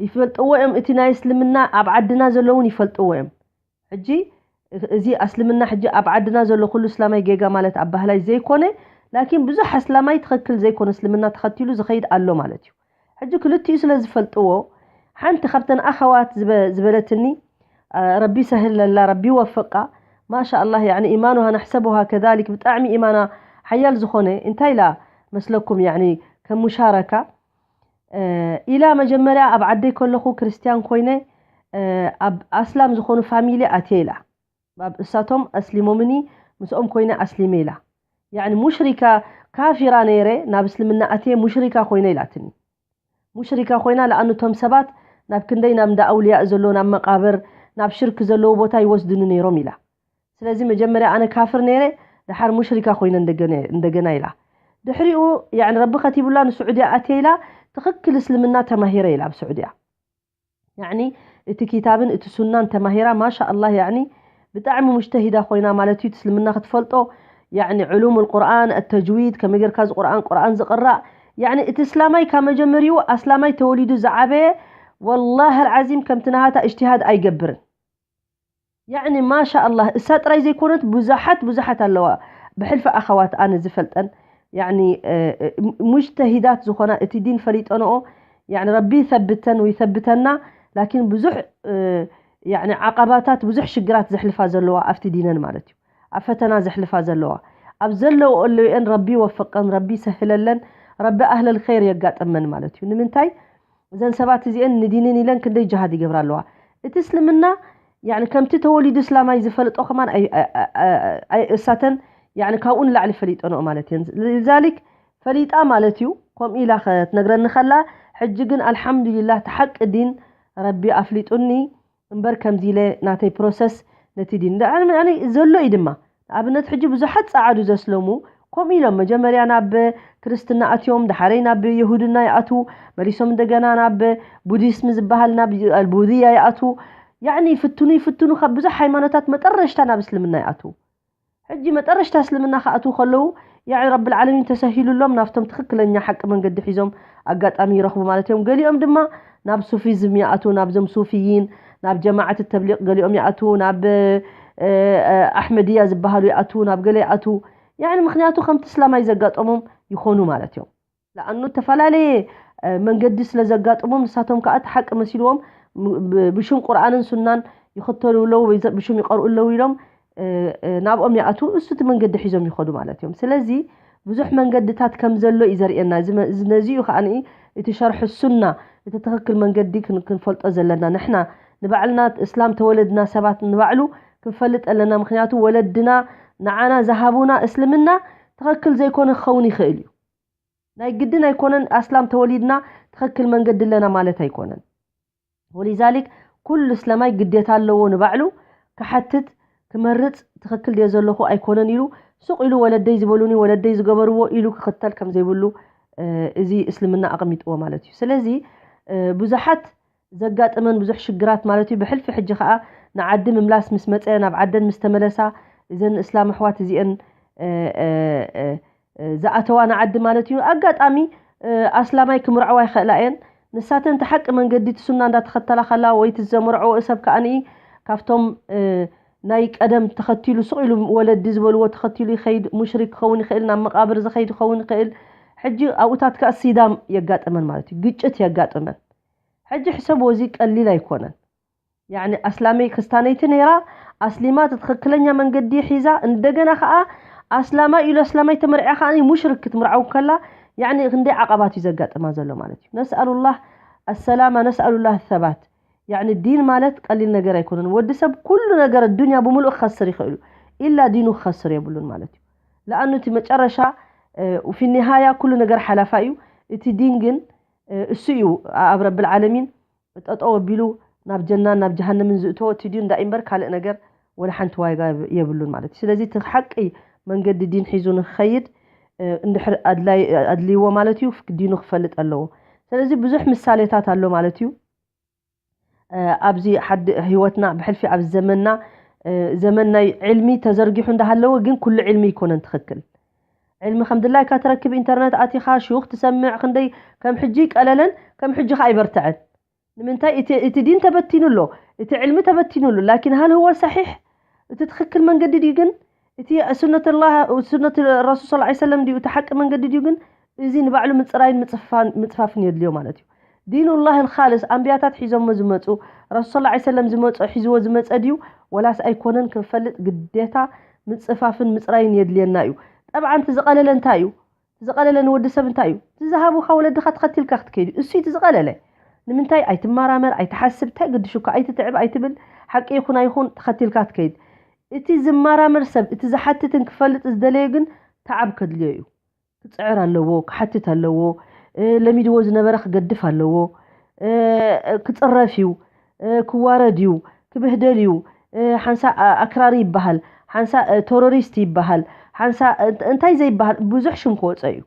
ይፈልጥዎ እዮም እቲ ናይ እስልምና ኣብ ዓድና ዘለውን ይፈልጥዎ እዮም። ሕጂ እዚ ኣስልምና ሕጂ ኣብ ዓድና ዘሎ ኩሉ እስላማይ ጌጋ ማለት ኣብ ባህላይ ዘይኮነ፣ ላኪን ብዙሕ ኣስላማይ ትኽክል ዘይኮነ እስልምና ተኸቲሉ ዝኸይድ ኣሎ ማለት እዩ። ሕጂ ክልቲኡ ስለ ዝፈልጥዎ፣ ሓንቲ ካብተን ኣኸዋት ዝበ-፣ ዝበለትኒ፣ አ፣ ረቢ ሰህለላ፣ ረቢ ወፍቃ፣ ማሻ ኣላህ፣ ያዕኒ ኢማኑሃ ነሕሰቡሃ ከዛሊክ፣ ብጣዕሚ ኢማና ሓያል ዝኾነ፣ እንታይ ኢላ መስለኩም፣ ያዕኒ ከም ሙሻረካ፣ እ፣ ኢላ መጀመርያ ኣብ ዓደይ ከለኹ ክርስትያን ኮይነ፣ እ፣ ኣብ ኣስላም ዝኾኑ ፋሚሊ ኣትየ ኢላ። ኣብ እሳቶም ኣስሊሞምኒ፣ ምስኦም ኮይነ ኣስሊመ ኢላ። ያዕኒ ሙሽሪካ፣ ካፊራ ነይረ፣ ናብ እስልምና ኣትየ ሙሽሪካ ኮይነ ኢላትኒ። ሙሽሪካ ኮይና፣ ለኣኑ እቶም ሰባት ናብ ክንደይ ናብ እንዳ ኣውልያእ ዘሎ፣ ናብ መቃብር፣ ናብ ሽርክ ዘለዎ ቦታ ይወስዱኒ ነይሮም ኢላ። ስለዚ መጀመርያ ኣነ ካፍር ነይረ፣ ደሓር ሙሽሪካ ኮይነ እንደገነ-፣ እንደገና ኢላ። ድሕሪኡ፣ ያዕኒ ረቢ ከቲቡላ ንስዑድያ ኣትየ ኢላ፣ ትኽክል እስልምና ተማሂረ ኢላ ኣብ ስዑድያ። ያዕኒ እቲ ኪታብን እቲ ሱናን ተማሂራ፣ ማሻ ኣላህ፣ ያዕኒ ብጣዕሚ ሙጅተሂዳ ኮይና ማለት እዩ። እቲ እስልምና ክትፈልጦ፣ ያዕኒ ዕሉም ቁርኣን፣ ተጅዊድ፣ ከመይ ጌርካ እዚ ቁርኣን፣ ቁርኣን ዝቕራእ፣ ያዕኒ እቲ እስላማይ ካብ መጀመሪኡ ኣስላማይ ተወሊዱ ዝዓበየ፣ ወላሂ ኣልዓዚም ከምቲ ናሃታ እጅቲሃድ ኣይገብርን። ያዕኒ ማሻ ኣላህ፣ እሳ ጥራይ ዘይኮነት ብዙሓት፣ ብዙሓት ኣለዋ። ብሕልፊ ኣኸዋት ኣነ ዝፈልጠን፣ ያዕኒ፣ እ፣ እ፣ ሙጅተሂዳት ዝኾና እቲ ዲን ፈሊጠንኦ፣ ያዕኒ ረቢ ይሰብተን ወይ ይሰብተና፣ ላኪን ብዙሕ፣ እ፣ ያዕኒ ዓቐባታት፣ ብዙሕ ሽግራት ዘሕልፋ ዘለዋ ኣብቲ ዲነን ማለት እዩ። ኣብ ፈተና ዘሕልፋ ዘለዋ። ኣብ ዘለውኦ ኣለውኤን ረቢ ይወፍቀን፣ ረቢ ይሰህለለን፣ ረቢ ኣህለል ኸይር የጋጥመን ማለት እዩ። ንምንታይ? እዘን ሰባት እዚአን ንዲንን ኢለን ክንደይ ጅሃድ ይገብራ ኣለዋ። እቲ እስልምና፣ ያዕኒ ከምቲ ተወሊዱ እስላማይ ዝፈልጦ ከማን ኣይ-፣ ኣይ-፣ ኣይ-፣ ኣይ-፣ እሳተን፣ ያዕኒ ካብኡ ንላዕሊ ፈሊጠንኦ ማለት እየን። ልዛሊክ ፈሊጣ ማለት እዩ፣ ከምኡ ኢላ ክትነግረኒ ከላ፣ ሕጂ ግን ኣልሓምዱሊላህ፣ እቲ ሓቂ ዲን ረቢ ኣፍሊጡኒ፣ እምበር ከምዚ ኢለ ናተይ ፕሮሰስ ነቲ ዲን። ዳ-፣ ያዕኒ ዘሎ እዩ ድማ። ንኣብነት ሕጂ ብዙሓት ጸዓዱ ዘስለሙ ከምኡ ኢሎም፣ መጀመርያ ናብ ክርስትና ኣትዮም፣ ደሓረይ ናብ የሁድና ይኣትዉ፣ መሊሶም እንደገና ናብ ቡዲስም ዝበሃል፣ ናብ ኣልቡድያ ይኣትዉ። ያዕኒ ይፍትኑ፣ ይፍትኑ፣ ካብ ብዙሕ ሃይማኖታት መጠረሽታ ናብ እስልምና ይኣትዉ። ሕጂ መጠረሽታ እስልምና ክኣትዉ ከለዉ፣ ያዕኒ ረብል ዓለሚን ተሰሂሉሎም ናብቶም ትኽክለኛ ሓቂ መንገዲ ሒዞም ኣጋጣሚ ይረኽቡ ማለት እዮም። ገሊኦም ድማ ናብ ሱፊዝም ይኣትዉ፣ ናብዞም ሱፊይን፣ ናብ ጀማዓት ተብሊቕ ገሊኦም ይኣትዉ፣ ናብ፣ እ፣ እ፣ ኣሕመድያ ዝበሃሉ ይኣትዉ፣ ናብ ገለ ይኣትዉ። ያዕኒ ምኽንያቱ ከምቲ እስላማይ ዘጋጠሞም ይኾኑ ማለት እዮም። ለኣኑ እተፈላለየ፣ እ፣ መንገዲ ስለ ዘጋጥሞም፣ ንሳቶም ከኣ እቲ ሓቂ መሲልዎም ም-፣ ብ-፣ ብሽም ቁርኣንን ሱናን ይኽተሉ ኣለዉ ወይ ዘ-፣ ብሽም ይቐርኡ ኣለዉ ኢሎም፣ እ፣ እ፣ ናብኦም ይኣትዉ፣ እሱ እቲ መንገዲ ሒዞም ይኸዱ ማለት እዮም። ስለዚ ብዙሕ መንገድታት ከም ዘሎ እዩ ዘርእየና። እዚ መ-፣ እዚ ነዚ እዩ ከኣ እቲ ሸርሒ ሱና፣ እቲ ትኽክል መንገዲ ክን-፣ ክንፈልጦ ዘለና። ንሕና ንባዕልና እስላም ተወለድና ሰባት ንባዕሉ ክንፈልጥ ኣለና። ምኽንያቱ ወለድና ንዓና ዝሃቡና እስልምና ትኽክል ዘይኮነ ክኸውን ይኽእል እዩ። ናይ ግድን ኣይኮነን ኣስላም ተወሊድና ትኽክል መንገዲ ኣለና ማለት ኣይኮነን። ወሊዛሊክ ኩሉ እስላማይ ግዴታ ኣለዎ ንባዕሉ ክሓትት፣ ክመርጽ፣ ትኽክል ድየ ዘለኹ ኣይኮነን ኢሉ ሱቕ ኢሉ ወለደይ ዝበሉኒ፣ ወለደይ ዝገበርዎ ኢሉ ክኽተል ከም ዘይብሉ፣ እ፣ እዚ እስልምና ኣቐሚጥዎ ማለት እዩ። ስለዚ፣ እ፣ ብዙሓት ዘጋጥመን ብዙሕ ሽግራት ማለት እዩ። ብሕልፊ ሕጂ ኸኣ ንዓዲ ምምላስ ምስ መጸ፣ ናብ ዓደን ምስ ተመለሳ፣ እዘን እስላም ኣሕዋት እዚአን፣ እ፣ እ፣ እ፣ እ፣ ዝኣተዋ ንዓዲ ማለት እዩ። ኣጋጣሚ፣ እ፣ ኣስላማይ ክምርዐዋ ይኽእላ እየን። ንሳተን እቲ ሓቂ መንገዲ እቲ ሱና እንዳተኸተላ ከላ ወይ እቲ ዘምርዐዎ ሰብ ከኣኒ ካብቶም፣ እ፣ ናይ ቀደም ተኸቲሉ ስቕ ኢሉ ወለዲ ዝበልዎ ተኸቲሉ ይኸይድ፣ ሙሽሪክ ክኸውን ይኽእል፣ ናብ መቓብር ዝኸይድ ክኸውን ይኽእል። ሕጂ ኣብኡታት ከኣ ሲዳም የጋጥመን ማለት እዩ፣ ግጭት የጋጥመን። ሕጂ ሕሰብዎ፣ እዚ ቀሊል ኣይኮነን። ያዕኒ ኣስላመይ ክስታነይቲ ነይራ፣ ኣስሊማ እቲ ትኽክለኛ መንገዲ ሒዛ፣ እንደገና ከኣ ኣስላማይ ኢሉ ኣስላማይ ተመርዕያ ከኣ ሙሽሪክ ክትምርዓው ከላ፣ ያዕኒ ክንደይ ዓቐባት እዩ ዘጋጥማ ዘሎ ማለት እዩ። ነስኣሉላህ ኣሰላማ፣ ነስኣሉላህ ሰባት። ያዕኒ ዲን ማለት ቀሊል ነገር ኣይኮነን። ወዲ ሰብ ኩሉ ነገር ዱንያ ብምሉእ ክኸስር ይኽእል እዩ፣ ኢላ ዲኑ ክኸስር የብሉን ማለት እዩ። ለኣኑ እቲ መጨረሻ፣ እ፣ ፊ ኒሃያ ኩሉ ነገር ሓላፋ እዩ። እቲ ዲን ግን፣ እ፣ እሱ እዩ ኣብ ረብል ዓለሚን ጠጠው ኣቢሉ ናብ ጀናን ናብ ጀሃነምን ዝእትዎ እቲ ዲን ዳኢ እምበር ካልእ ነገር ወላ ሓንቲ ዋጋ የብሉን ማለት እዩ። ስለዚ እቲ ሓቂ መንገዲ ዲን ሒዙ ንክኸይድ፣ እ፣ እንድሕር ኣድላይ-፣ ኣድልይዎ ማለት እዩ፣ ዲኑ ክፈልጥ ኣለዎ። ስለዚ ብዙሕ ምሳሌታት ኣሎ ማለት እዩ። እ፣ ኣብዚ ሓዲ ህይወትና ብሕልፊ ኣብዚ ዘመንና፣ እ፣ ዘመን ናይ ዕልሚ ተዘርጊሑ እንዳሃለወ ግን ኩሉ ዕልሚ ኣይኮነን ትኽክል። ዕልሚ ከም ድላይካ ትረክብ፣ ኢንተርነት ኣቲኻ ሹኽ ትሰምዕ፣ ክንደይ ከም ሕጂ ቀለለን ከም ሕጂ ኸኣ ኣይበርትዐን። ንምንታይ? እቲ፣ እቲ ዲን ተበቲኑ ኣሎ፣ እቲ ዕልሚ ተበቲኑ ኣሎ። ላኪን ሃል ህወ ሰሒሕ? እቲ ትኽክል መንገዲ ድዩ ግን? እቲ ሱነት ኣላህ፣ ሱነት ረሱል ሰለላሁ ዐለይሂ ወሰለም ድዩ? እቲ ሓቂ መንገዲ ድዩ ግን? እዚ ንባዕሉ ምጽራይን ምጽፋን-፣ ምጽፋፍን የድልዮ ማለት እዩ። ዲኑላህ ልኻልስ ኣንብያታት ሒዞሞ ዝመጹ፣ ረሱል ሰለላሁ ዐለይሂ ወሰለም ዝመጾ፣ ሒዝዎ ዝመጸ ድዩ? ወላስ ኣይኮነን ክንፈልጥ ግዴታ ምጽፋፍን ምጽራይን የድልየና እዩ። ጠብዓን እቲ ዝቐለለ እንታይ እዩ? እቲ ዝቐለለ ንወዲ ሰብ እንታይ እዩ? እቲ ዝሃቡኻ ወለድኻ ተኸቲልካ ክትከይድ እዩ። እሱ እዩ እቲ ዝቐለለ። ንምንታይ? ኣይትመራመር፣ ኣይትሓስብ፣ እንታይ ግድሹካ? ኣይትትዕብ፣ ኣይትብል፣ ሓቂ ይኹን ኣይኹን ተኸቲልካ ትከይድ። እቲ ዝመራመር ሰብ፣ እቲ ዝሓትትን ክፈልጥ ዝደለየ ግን ተዓብ ከድልዮ እዩ። ክጽዕር ኣለዎ፣ ክሓትት ኣለዎ፣ እ፣ ለሚድዎ ዝነበረ ክገድፍ ኣለዎ፣ እ፣ ክጽረፍ እዩ፣ እ፣ ክዋረድ እዩ፣ ክብህደል እዩ፣ እ፣ ሓንሳ፣ እ፣ ኣክራሪ ይበሃል፣ ሓንሳ፣ እ፣ ቴሮሪስት ይበሃል፣ ሓንሳ፣ እ፣ እንት-፣ እንታይ ዘይበሃል ብዙሕ ሽም ክወጾ እዩ።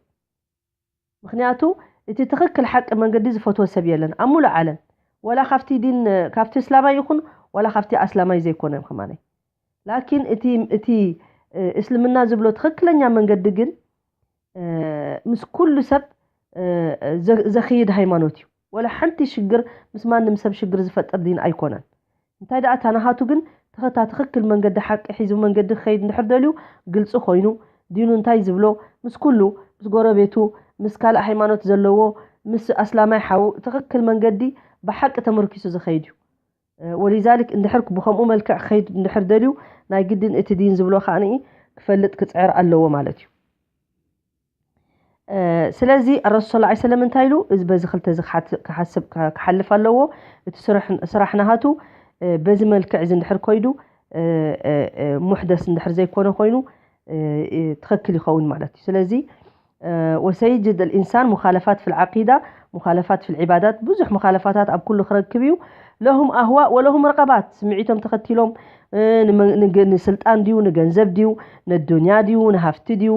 ምኽንያቱ እቲ ትኽክል ሓቂ መንገዲ ዝፈትዎ ሰብ የለን ኣብ ሙሉእ ዓለም። ወላ ካብቲ ዲን፣ ካብቲ እስላማይ ይኹን፣ ወላ ካብቲ ኣስላማይ ዘይኮነ እዮም ከማነይ። ላኪን እቲ፣ እቲ፣ እ፣ እስልምና ዝብሎ ትኽክለኛ መንገዲ ግን፣ እ፣ ምስ ኩሉ ሰብ፣ እ፣ ዘ-፣ ዘኽይድ ሃይማኖት እዩ። ወላ ሓንቲ ሽግር ምስ ማንም ሰብ ሽግር ዝፈጥር ዲን ኣይኮነን። እንታይ ደኣ እታ ናሃቱ ግን ትኽታ ትኽክል መንገዲ ሓቂ ሒዙ መንገዲ ክኸይድ እንድሕር ደልዩ ግልፂ ኮይኑ ዲኑ እንታይ ዝብሎ ምስ ኩሉ፣ ምስ ጎረቤቱ፣ ምስ ካልእ ሃይማኖት ዘለዎ፣ ምስ ኣስላማይ ሓዉ ትኽክል መንገዲ ብሓቂ ተመርኪሱ ዝኸይድ እዩ። እ፣ ወሊዛሊክ እንድሕር ብኸምኡ መልክዕ ክኸይድ እንድሕር ደልዩ ናይ ግድን እቲ ዲን ዝብሎ ከኣ ክፈልጥ ክፅዕር ኣለዎ ማለት እዩ። እ፣ ስለዚ ረሱል ሰለላሁ ዐለይሂ ወሰለም እንታይ ኢሉ? እዚ በዚ ክልተ እዚ ክሓት-፣ ክሓስብ፣ ክሓልፍ ኣለዎ። እቲ ስራሕ፣ ስራሕ ናሃቱ፣ እ፣ በዚ መልክዕ እዚ እንድሕር ኮይዱ፣ እ፣ እ፣ እ፣ ሙሕደስ እንድሕር ዘይኮነ ኮይኑ፣ እ፣ እ፣ ትኽክል ይኸውን ማለት እዩ። ስለዚ፣ እ፣ ወሰይጅድ ልኢንሳን ሙኻለፋት ፊል ዓቂዳ፣ ሙኻለፋት ፊል ዒባዳት፣ ብዙሕ ሙኻለፋታት ኣብ ኩሉ ክረክብ እዩ። ለሁም ኣህዋእ ወለሁም ረቐባት፣ ስምዒቶም ተኸቲሎም፣ እ፣ ንመ-፣ ንገ-፣ ንስልጣን ድዩ፣ ንገንዘብ ድዩ፣ ነዱንያ ድዩ፣ ንሃፍቲ ድዩ፣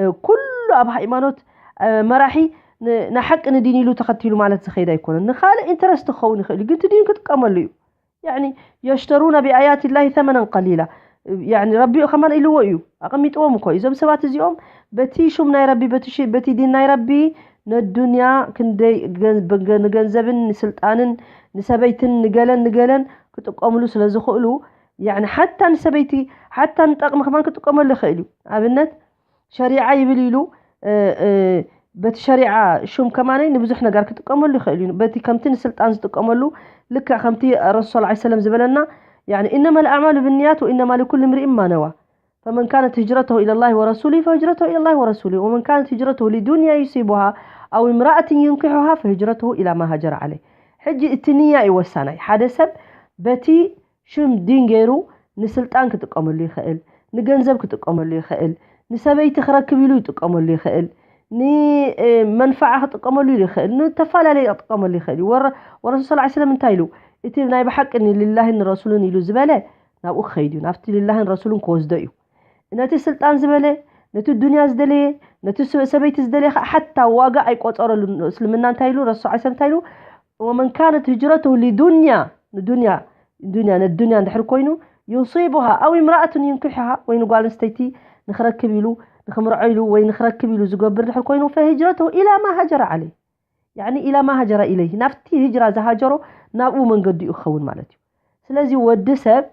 እ፣ ኩሉ ኣብ ሃይማኖት፣ እ፣ መራሒ ን-፣ ንሓቂ ንዲን ኢሉ ተኸቲሉ ማለት ዝኸይድ ኣይኮነን። ንኻልእ ኢንተረስት ክኸውን ይኽእል እዩ፣ ግን እቲ ዲን ክጥቀመሉ እዩ። ያዕኒ፣ የሽተሩነ ቢኣያት ላሂ ተመነን ቀሊላ። ያዕኒ፣ ረቢኡ ከማን ኢልዎ እዩ፣ ኣቐሚጥዎም እኮ እዩ። እዞም ሰባት እዚኦም በቲ ሹም ናይ ረቢ፣ በቲ ሽ-፣ በቲ ዲን ናይ ረቢ ነዱንያ ክንደይ ገን-፣ ብገ-፣ ንገንዘብን ንስልጣንን ንሰበይትን ንገለን ንገለን ክጥቀምሉ ስለ ዝኽእሉ፣ ያዕኒ፣ ሓታ ንሰበይቲ፣ ሓታ ንጠቕሚ ከማን ክጥቀመሉ ይኽእል እዩ። ኣብነት፣ ሸሪዓ ይብል ኢሉ፣ እ፣ እ፣ በቲ ሸሪዓ ሹም ከማነይ ንብዙሕ ነገር ክጥቀመሉ ይኽእል እዩ። በቲ ከምቲ ንስልጣን ዝጥቀመሉ፣ ልክዕ ከምቲ ረሱል ሰለላሁ ዐለይሂ ወሰለም ዝበለና፣ ያዕኒ፣ "ኢነማ ልኣዕማሉ ብንያት ወኢነማ ሊኩል እምሪእን ማ ነዋ። ፈመን ካነት ህጅረተሁ ኢለላሂ ወረሱሊሂ ፈህጅረተሁ ኢለላሂ ወረሱሊሂ ወመን ካነት ህጅረተሁ ሊዱንያ ዩሲቡሃ ኣው እምራእትን ዩንኪሑሃ ፈህጅረተሁ ኢላ ማ ሃጀረ ዐለይህ።" ሕጂ እቲ ንያ እዩ ወሳናይ። ሓደ ሰብ በቲ ሽም ዲን ገይሩ ንስልጣን ክጥቀመሉ ይኽእል፣ ንገንዘብ ክጥቀመሉ ይኽእል፣ ንሰበይቲ ክረክብ ኢሉ ይጥቀመሉ ይኽእል፣ ን-፣ እ፣ መንፈዓ ክጥቀመሉ ኢሉ ይኽእል፣ ንተፈላለየ ክጥቀመሉ ይኽእል እዩ። ወረ-፣ ወረሱል ሰለላሁ ዐለይሂ ወሰለም እንታይ ኢሉ? እቲ ናይ ብሓቂ ንልላሂን ንረሱልን ኢሉ ዝበለ ናብኡ ክኸይድ እዩ፣ ናብቲ ልላሂን ረሱልን ክወስዶ እዩ። ነቲ ስልጣን ዝበለ፣ ነቲ ዱንያ ዝደለየ፣ ነቲ ሰ-፣ ሰበይቲ ዝደለየ ኸዓ ሓታ ዋጋ ኣይቆጸረሉን። እስልምና እንታይ ኢሉ? ረሱል ሰለላሁ ዐለይሂ ወሰለም እንታይ ኢሉ? "ወመን ካነት ህጅረተሁ ሊዱንያ"፣ ንዱንያ፣ ዱንያ፣ ነዱንያ እንድሕር ኮይኑ፣ "ዩሲቡሃ ኣው እምራኣቱን ዩንኪሑሃ"፣ ወይ ንጓል ኣንስተይቲ ንኽረክብ ኢሉ፣ ንኽምርዖ ኢሉ፣ ወይ ንኽረክብ ኢሉ ዝገብር እንድሕር ኮይኑ፣ "ፈህጅረተሁ ኢላ ማ ሃጀረ ዐለይህ"፣ ያዕኒ፣ "ኢላ ማ ሃጀረ ኢለይህ"፣ ናብቲ ህጅራ ዝሃጀሮ ናብኡ መንገዲኡ ክኸውን ማለት እዩ። ስለዚ ወዲ ሰብ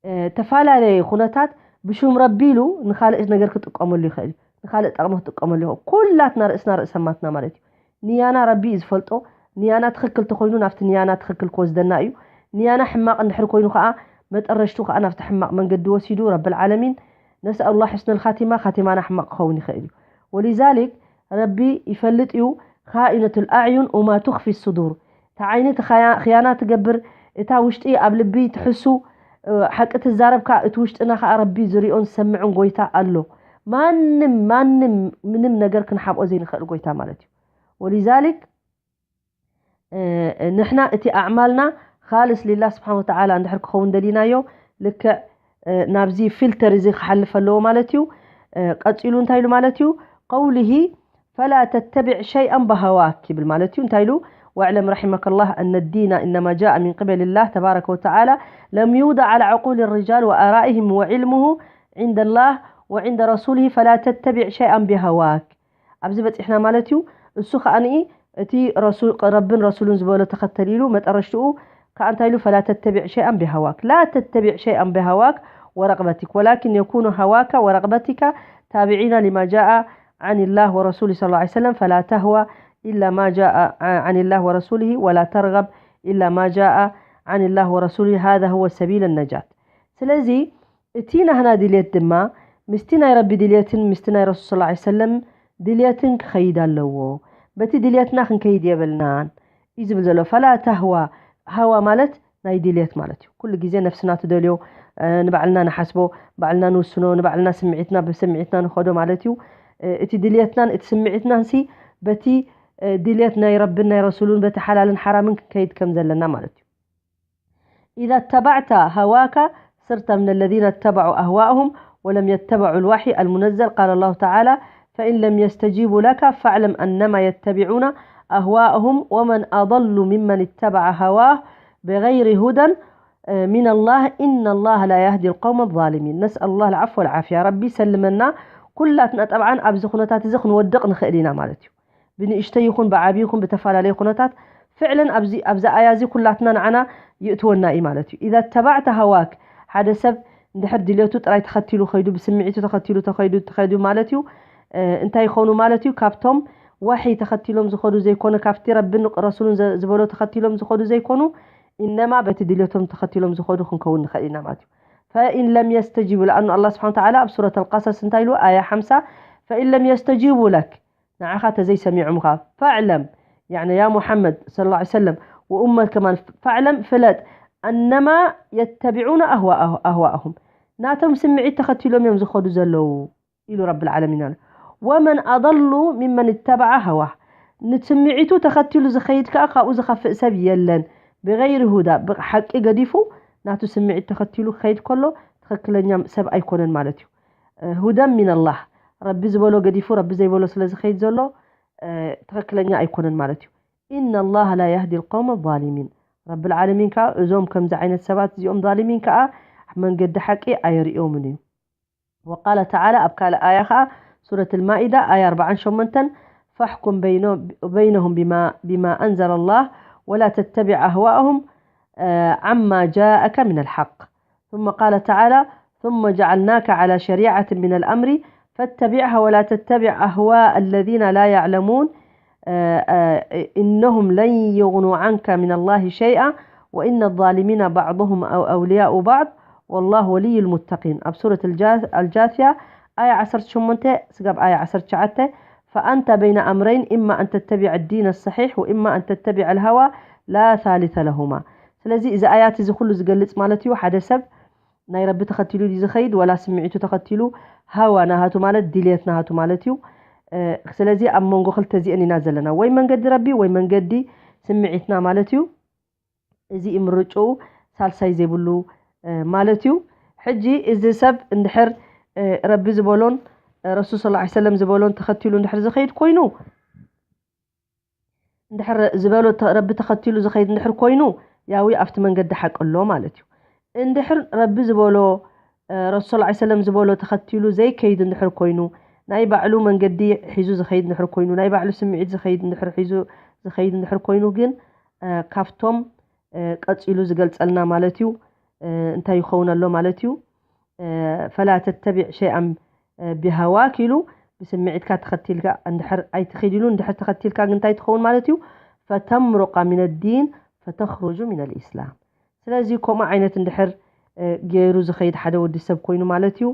እ፣ ተፈላለየ ኩነታት ብሽም ረቢ ኢሉ ንኻልእ ነገር ክጥቀመሉ ይኽእል እዩ፣ ንኻልእ ጠቕሚ ክጥቀመሉ ይኽእል። ኩላትና ርእስና ርእሰማትና ማለት እዩ። ንያና ረቢ እዩ ዝፈልጦ። ንያና ትኽክል ተኾይኑ ናብቲ ንያና ትኽክል ክወስደና እዩ። ንያና ሕማቕ እንድሕር ኮይኑ ኸዓ መጠረሽቱ ኸዓ ናብቲ ሕማቕ መንገዲ ወሲዱ ረብል ዓለሚን ነስኣሉላህ ሑስነል ኻቲማ፣ ኻቲማና ሕማቕ ክኸውን ይኽእል እዩ። ወሊዛሊክ ረቢ ይፈልጥ እዩ፣ ኻኢነቱል ኣዕዩን ወማ ቱኽፊ ሱዱር። እታ ዓይኒ እቲ ኸያ-፣ ኽያና ትገብር፣ እታ ውሽጢ ኣብ ልቢ ትሕሱ፣ እ፣ ሓቂ ትዛረብ ከኣ፣ እቲ ውሽጥና ከኣ ረቢ ዝሪኦን ዝሰምዕን ጎይታ ኣሎ። ማንም፣ ማንም ምንም ነገር ክንሓብኦ ዘይንኽእል ጎይታ ማለት እዩ። ወሊዛሊክ፣ እ፣ ንሕና እቲ ኣዕማልና ኻልስ ሊላህ ስብሓን ወተዓላ እንድሕር ክኸውን ደሊናዮ፣ ልክዕ፣ እ፣ ናብዚ ፊልተር እዚ ክሓልፍ ኣለዎ ማለት እዩ። እ፣ ቀጺሉ እንታይ ኢሉ ማለት እዩ? ቀውሊሂ ፈላ ተተቢዕ ሸይኣን በሃዋክ ይብል ማለት እዩ። እንታይ ኢሉ? "ወዕለም ረሒመከላህ ኣነ ዲና ኢነማ ጃአ ሚን ቅበልላህ ተባረከ ወተዓላ ለም ይውዳዕ ዓላ ዕቁል ሪጃል ወኣራኢህም ወዕልሙሁ ዒንደላህ وعند رسوله فلا تتبع شيئا بهواك. ኣብዚ በፂሕና ማለት እዩ። እሱ ከዓኒ እቲ ረሱል ረብን ረሱሉን ዝበሎ ተኸተል ኢሉ መጠረሽትኡ ከዓ እንታይ ኢሉ? فلا تتبع شيئا بهواك، لا تتبع شيئا بهواك ورغبتك ولكن يكون هواك ورغبتك تابعين لما جاء عن الله ورسوله صلى الله عليه وسلم فلا تهوى إلا ما جاء عن الله ورسوله ولا ترغب إلا ما جاء عن الله ورسوله هذا هو سبيل النجاة. ስለዚ እቲ ናህና ድልየት ድማ ምስቲ ናይ ረቢ ድልየትን ምስቲ ናይ ረሱል صلى الله عليه وسلم ድልየትን ክኸይድ ኣለዎ። በቲ ድልየትና ክንከይድ የብልናን እዩ ዝብል ዘሎ። ፈላ ተህዋ፣ ሃዋ ማለት ናይ ድልየት ማለት እዩ። ኩሉ ግዜ ነፍስና ትደልዮ፣ ንባዕልና ንሓስቦ፣ ባዕልና ንውስኖ፣ ንባዕልና ስምዒትና ብስምዒትና ንኸዶ ማለት እዩ። እቲ ድልየትናን እቲ ስምዒትናን ሲ በቲ ድልየት ናይ ረብን ናይ ረሱሉን በቲ ሓላልን ሓራምን ክንከይድ ከም ዘለና ማለት እዩ። إذا اتبعت هواك صرت من الذين اتبعوا أهواءهم ولم يتبعوا الوحي المنزل. قال الله تعالى: فإن لم يستجيبوا لك فاعلم أنما يتبعون أهواءهم ومن أضل ممن اتبع هواه بغير هدى من الله إن الله لا يهدي القوم الظالمين. نسأل الله العفو والعافية. ረቢ ይሰልመና ኩላትና። ጠብዓን ኣብዚ ኩነታት እዚ ክንወድቕ ንኽእል ኢና ማለት እዩ። ብንእሽተይ ይኹን ብዓቢ ይኹን ብተፈላለየ ኩነታት ፍዕለን ኣብዚ ኣብዚ ኣያ እዚ ኩላትና ንዓና ይእትወና እዩ ማለት እዩ። إذا اتبعت هواك፣ ሓደ ሰብ እንድሕር ድልየቱ ጥራይ ተኸቲሉ ኸይዱ፣ ብስምዒቱ ተኸቲሉ ተኸይዱ ተኸይዱ ማለት እዩ። እንታይ ይኾኑ ማለት እዩ? ካብቶም ዋሒ ተኸቲሎም ዝኸዱ ዘይኮነ፣ ካብቲ ረብን ረሱሉን ዝበሎ ተኸቲሎም ዝኸዱ ዘይኮኑ፣ ኢነማ በቲ ድልየቶም ተኸቲሎም ዝኸዱ ክንከውን ንኽእል ኢና ማለት እዩ። فإن لم يستجيبوا، لأنه الله سبحانه وتعالى ኣብ ሱረት القصص እንታይ ኢሉ? ኣያ ሓምሳ: فإن لم يستجيبوا لك ንዓኻ ተዘይሰሚዖምኻ فاعلم، يعني يا محمد صلى الله عليه وسلم وأمة كمان فاعلم ፍለጥ أنما يتبعون أهواءهم ናቶም ስምዒት ተኸቲሎም እዮም ዝኸዱ ዘለዉ ኢሉ ረብል ዓለሚን ኣለ። ومن أضل ممن اتبع هواه ንስምዒቱ ተኸቲሉ ዝኸይድ ከኣ ካብኡ ዝኸፍእ ሰብ የለን። ብገይሪ ሁዳ ብሓቂ ገዲፉ ናቱ ስምዒት ተኸቲሉ ክኸይድ ከሎ ትኽክለኛ ሰብ ኣይኮነን ማለት እዩ። هدى من الله ረቢ ዝበሎ ገዲፉ ረቢ ዘይበሎ ስለ ዝኸይድ ዘሎ ትኽክለኛ ኣይኮነን ማለት እዩ። إن الله لا يهدي القوم الظالمين ረብል ዓለሚን ከኣ እዞም ከምዚ ዓይነት ሰባት እዚኦም ዛሊሚን ከኣ መንገዲ ሓቂ ኣየርእዮምን እዩ። وقال تعالى ኣብ ካልእ ኣያ ከኣ ሱረት ልማኢዳ ኣያ ኣርባዓን ሸሞንተን فاحكم بينهم بما, بما أنزل الله ولا تتبع أهواءهم عما جاءك من الحق ثم قال تعالى ثم جعلناك على شريعة من الأمر فاتبعها ولا تتبع أهواء الذين لا يعلمون إنهم لن يغنوا عنك من الله شيئا وإن الظالمين بعضهم أولياء بعض والله ولي المتقين ኣብ ሱረት ኣልጃትያ ኣያ ዓሰርተ ሸሞንተ ስጋብ ኣያ ዓሰርተ ትሽዓተ فأنت بين أمرين إما أن تتبع الدين الصحيح وإما أن تتبع الهوى لا ثالث لهما ስለዚ እዚ ኣያት እዚ ኩሉ ዝገልጽ ማለት እዩ። ሓደ ሰብ ናይ ረቢ ተኸቲሉ ድዩ ዝኸይድ ወላ ስምዒቱ ተኸቲሉ ሃዋ ናሃቱ ማለት ድልየት ናሃቱ ማለት እዩ። ስለዚ ኣብ መንጎ ክልተ እዚአን ኢና ዘለና፣ ወይ መንገዲ ረቢ ወይ መንገዲ ስምዒትና ማለት እዩ። እዚ ምርጭኡ ሳልሳይ ዘይብሉ ማለት እዩ። ሕጂ እዚ ሰብ እንድሕር ረቢ ዝበሎን ረሱል صلى الله عليه وسلم ዝበሎን ተኸቲሉ እንድሕር ዝኸይድ ኮይኑ እንድሕር ዝበሎ ረቢ ተኸቲሉ ዝኸይድ እንድሕር ኮይኑ ያዊ ኣብቲ መንገዲ ሓቂ ኣሎ ማለት እዩ። እንድሕር ረቢ ዝበሎ ረሱል صلى الله عليه وسلم ዝበሎ ተኸቲሉ ዘይከይድ እንድሕር ኮይኑ ናይ ባዕሉ መንገዲ ሒዙ ዝኸይድ እንድሕር ኮይኑ ናይ ባዕሉ ስምዒት ዝኸይድ እንድሕር ሒዙ ዝኸይድ እንድሕር ኮይኑ ግን ካብቶም ቀፂሉ ዝገልፀልና ማለት እዩ። እንታይ ይኸውን ኣሎ ማለት እዩ? فلا تتبع شيئا بهواك ኢሉ ብስምዒትካ ተኸቲልካ እንድሕር ኣይትኺድ ኢሉ እንድሕር ተኸቲልካ ግን እንታይ ትኸውን ማለት እዩ? فتمرق من الدين فتخرج من الإسلام ስለዚ ከምኡ ዓይነት እንድሕር ገይሩ ዝኸይድ ሓደ ወዲ ሰብ ኮይኑ ማለት እዩ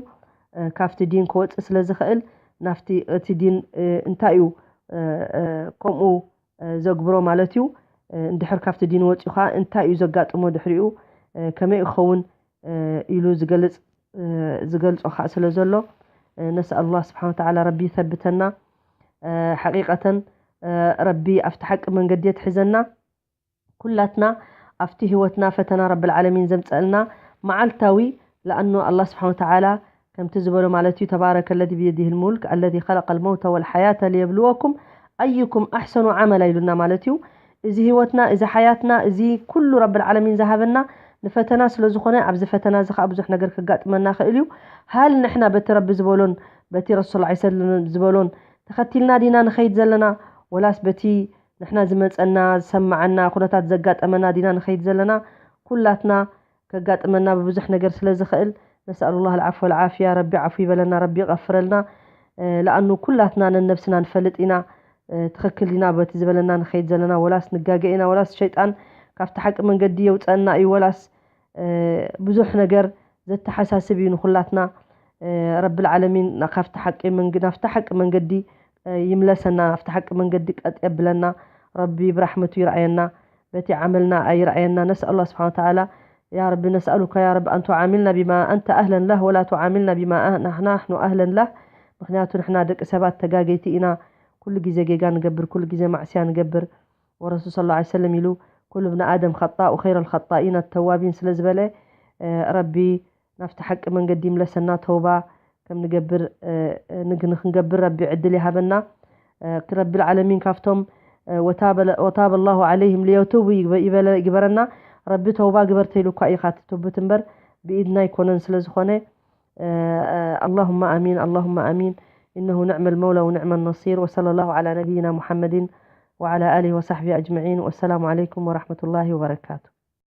ካብቲ ዲን ክወፅእ ስለ ዝኽእል ናፍቲ እቲ ዲን እንታይ እዩ ከምኡ ዘግብሮ ማለት እዩ። እንድሕር ካብቲ ዲን ወፂኡ ከዓ እንታይ እዩ ዘጋጥሞ ድሕሪኡ ከመይ ክኸውን ኢሉ ዝገልፅ ዝገልፆ ከዓ ስለ ዘሎ ነስኣል ላህ ስብሓን ወተዓላ ረቢ ይሰብተና። ሓቂቀተን ረቢ ኣብቲ ሓቂ መንገዲ የትሕዘና። ኩላትና ኣብቲ ህይወትና ፈተና ረብል ዓለሚን ዘምፀእልና መዓልታዊ ለኣኑ ኣላህ ስብሓን ወተዓላ ከምቲ ዝበሎ ማለት እዩ ተባረከ ለዚ ብየዲህ ልሙልክ ኣለዚ ከለቀ ልመውተ ወልሓያተ ሊየብልወኩም ኣዩኩም ኣሕሰኑ ዓመላ ኢሉና ማለት እዩ። እዚ ህይወትና እዚ ሓያትና እዚ ኩሉ ረብል ዓለሚን ዝሃበና ንፈተና ስለ ዝኾነ ኣብዚ ፈተና እዚ ከዓ ብዙሕ ነገር ከጋጥመና ክእል እዩ። ሃል ንሕና በቲ ረቢ ዝበሎን በቲ ረሱል ላ ሰለም ዝበሎን ተኸቲልና ዲና ንኸይድ ዘለና፣ ወላስ በቲ ንሕና ዝመፀና ዝሰማዓና ኩነታት ዘጋጠመና ዲና ንኸይድ ዘለና? ኩላትና ከጋጥመና ብብዙሕ ነገር ስለ ዝኽእል፣ ነስኣሉ ላህ ልዓፍ ወልዓፍያ። ረቢ ዓፉ ይበለና፣ ረቢ ይቐፍረልና። ለኣኑ ኩላትና ነነብስና ንፈልጥ ኢና። ትኽክል ዲና በቲ ዝበለና ንኸይድ ዘለና? ወላስ ንጋገ ኢና? ወላስ ሸይጣን ካብቲ ሓቂ መንገዲ የውፀና እዩ? ወላስ ብዙሕ ነገር ዘተሓሳስብ እዩ ንኹላትና። ረቢ ልዓለሚን ካብቲ ሓቂ መንግ ናብቲ ሓቂ መንገዲ ይምለሰና፣ ናብቲ ሓቂ መንገዲ ቀጥ የብለና። ረቢ ብራሕመቱ ይርኣየና፣ በቲ ዓመልና ኣይርኣየና። ነስኣሉ ስብሓን ተዓላ። يا رب نسألك يا رب أن تعاملنا بما أنت أهلا له ولا تعاملنا بما نحن أهلا له. ምክንያቱ ንሕና ደቂ ሰባት ተጋገይቲ ኢና። ኩሉ ግዜ ጌጋ ንገብር፣ ኩሉ ግዜ ማዕስያ ንገብር። ወረሱል صلى الله عليه وسلم ኢሉ ኩሉ ብኒ ኣደም ኸጣእ ኸይረ ልኸጣኢን ኣተዋቢን ስለ ዝበለ፣ ረቢ ናብቲ ሓቂ መንገዲ ይምለሰና። ተውባ ከም ንገብር ንግንክንገብር ረቢ ዕድል ይሃበና። ረቢ ልዓለሚን ካብቶም ወታበ ላሁ ዓለይህም ልየቱቡ ይግበረና። ረቢ ተውባ ግበር ተይሉ እኳ እዩ ካትቱብት እምበር ብኢድና ኣይኮነን። ስለ ዝኾነ اللهم آمين، اللهم آمين. إنه نعم المولى ونعم النصير. وصلى الله على نبينا محمد وعلى آله وصحبه أجمعين. والسلام عليكم ورحمة الله وبركاته.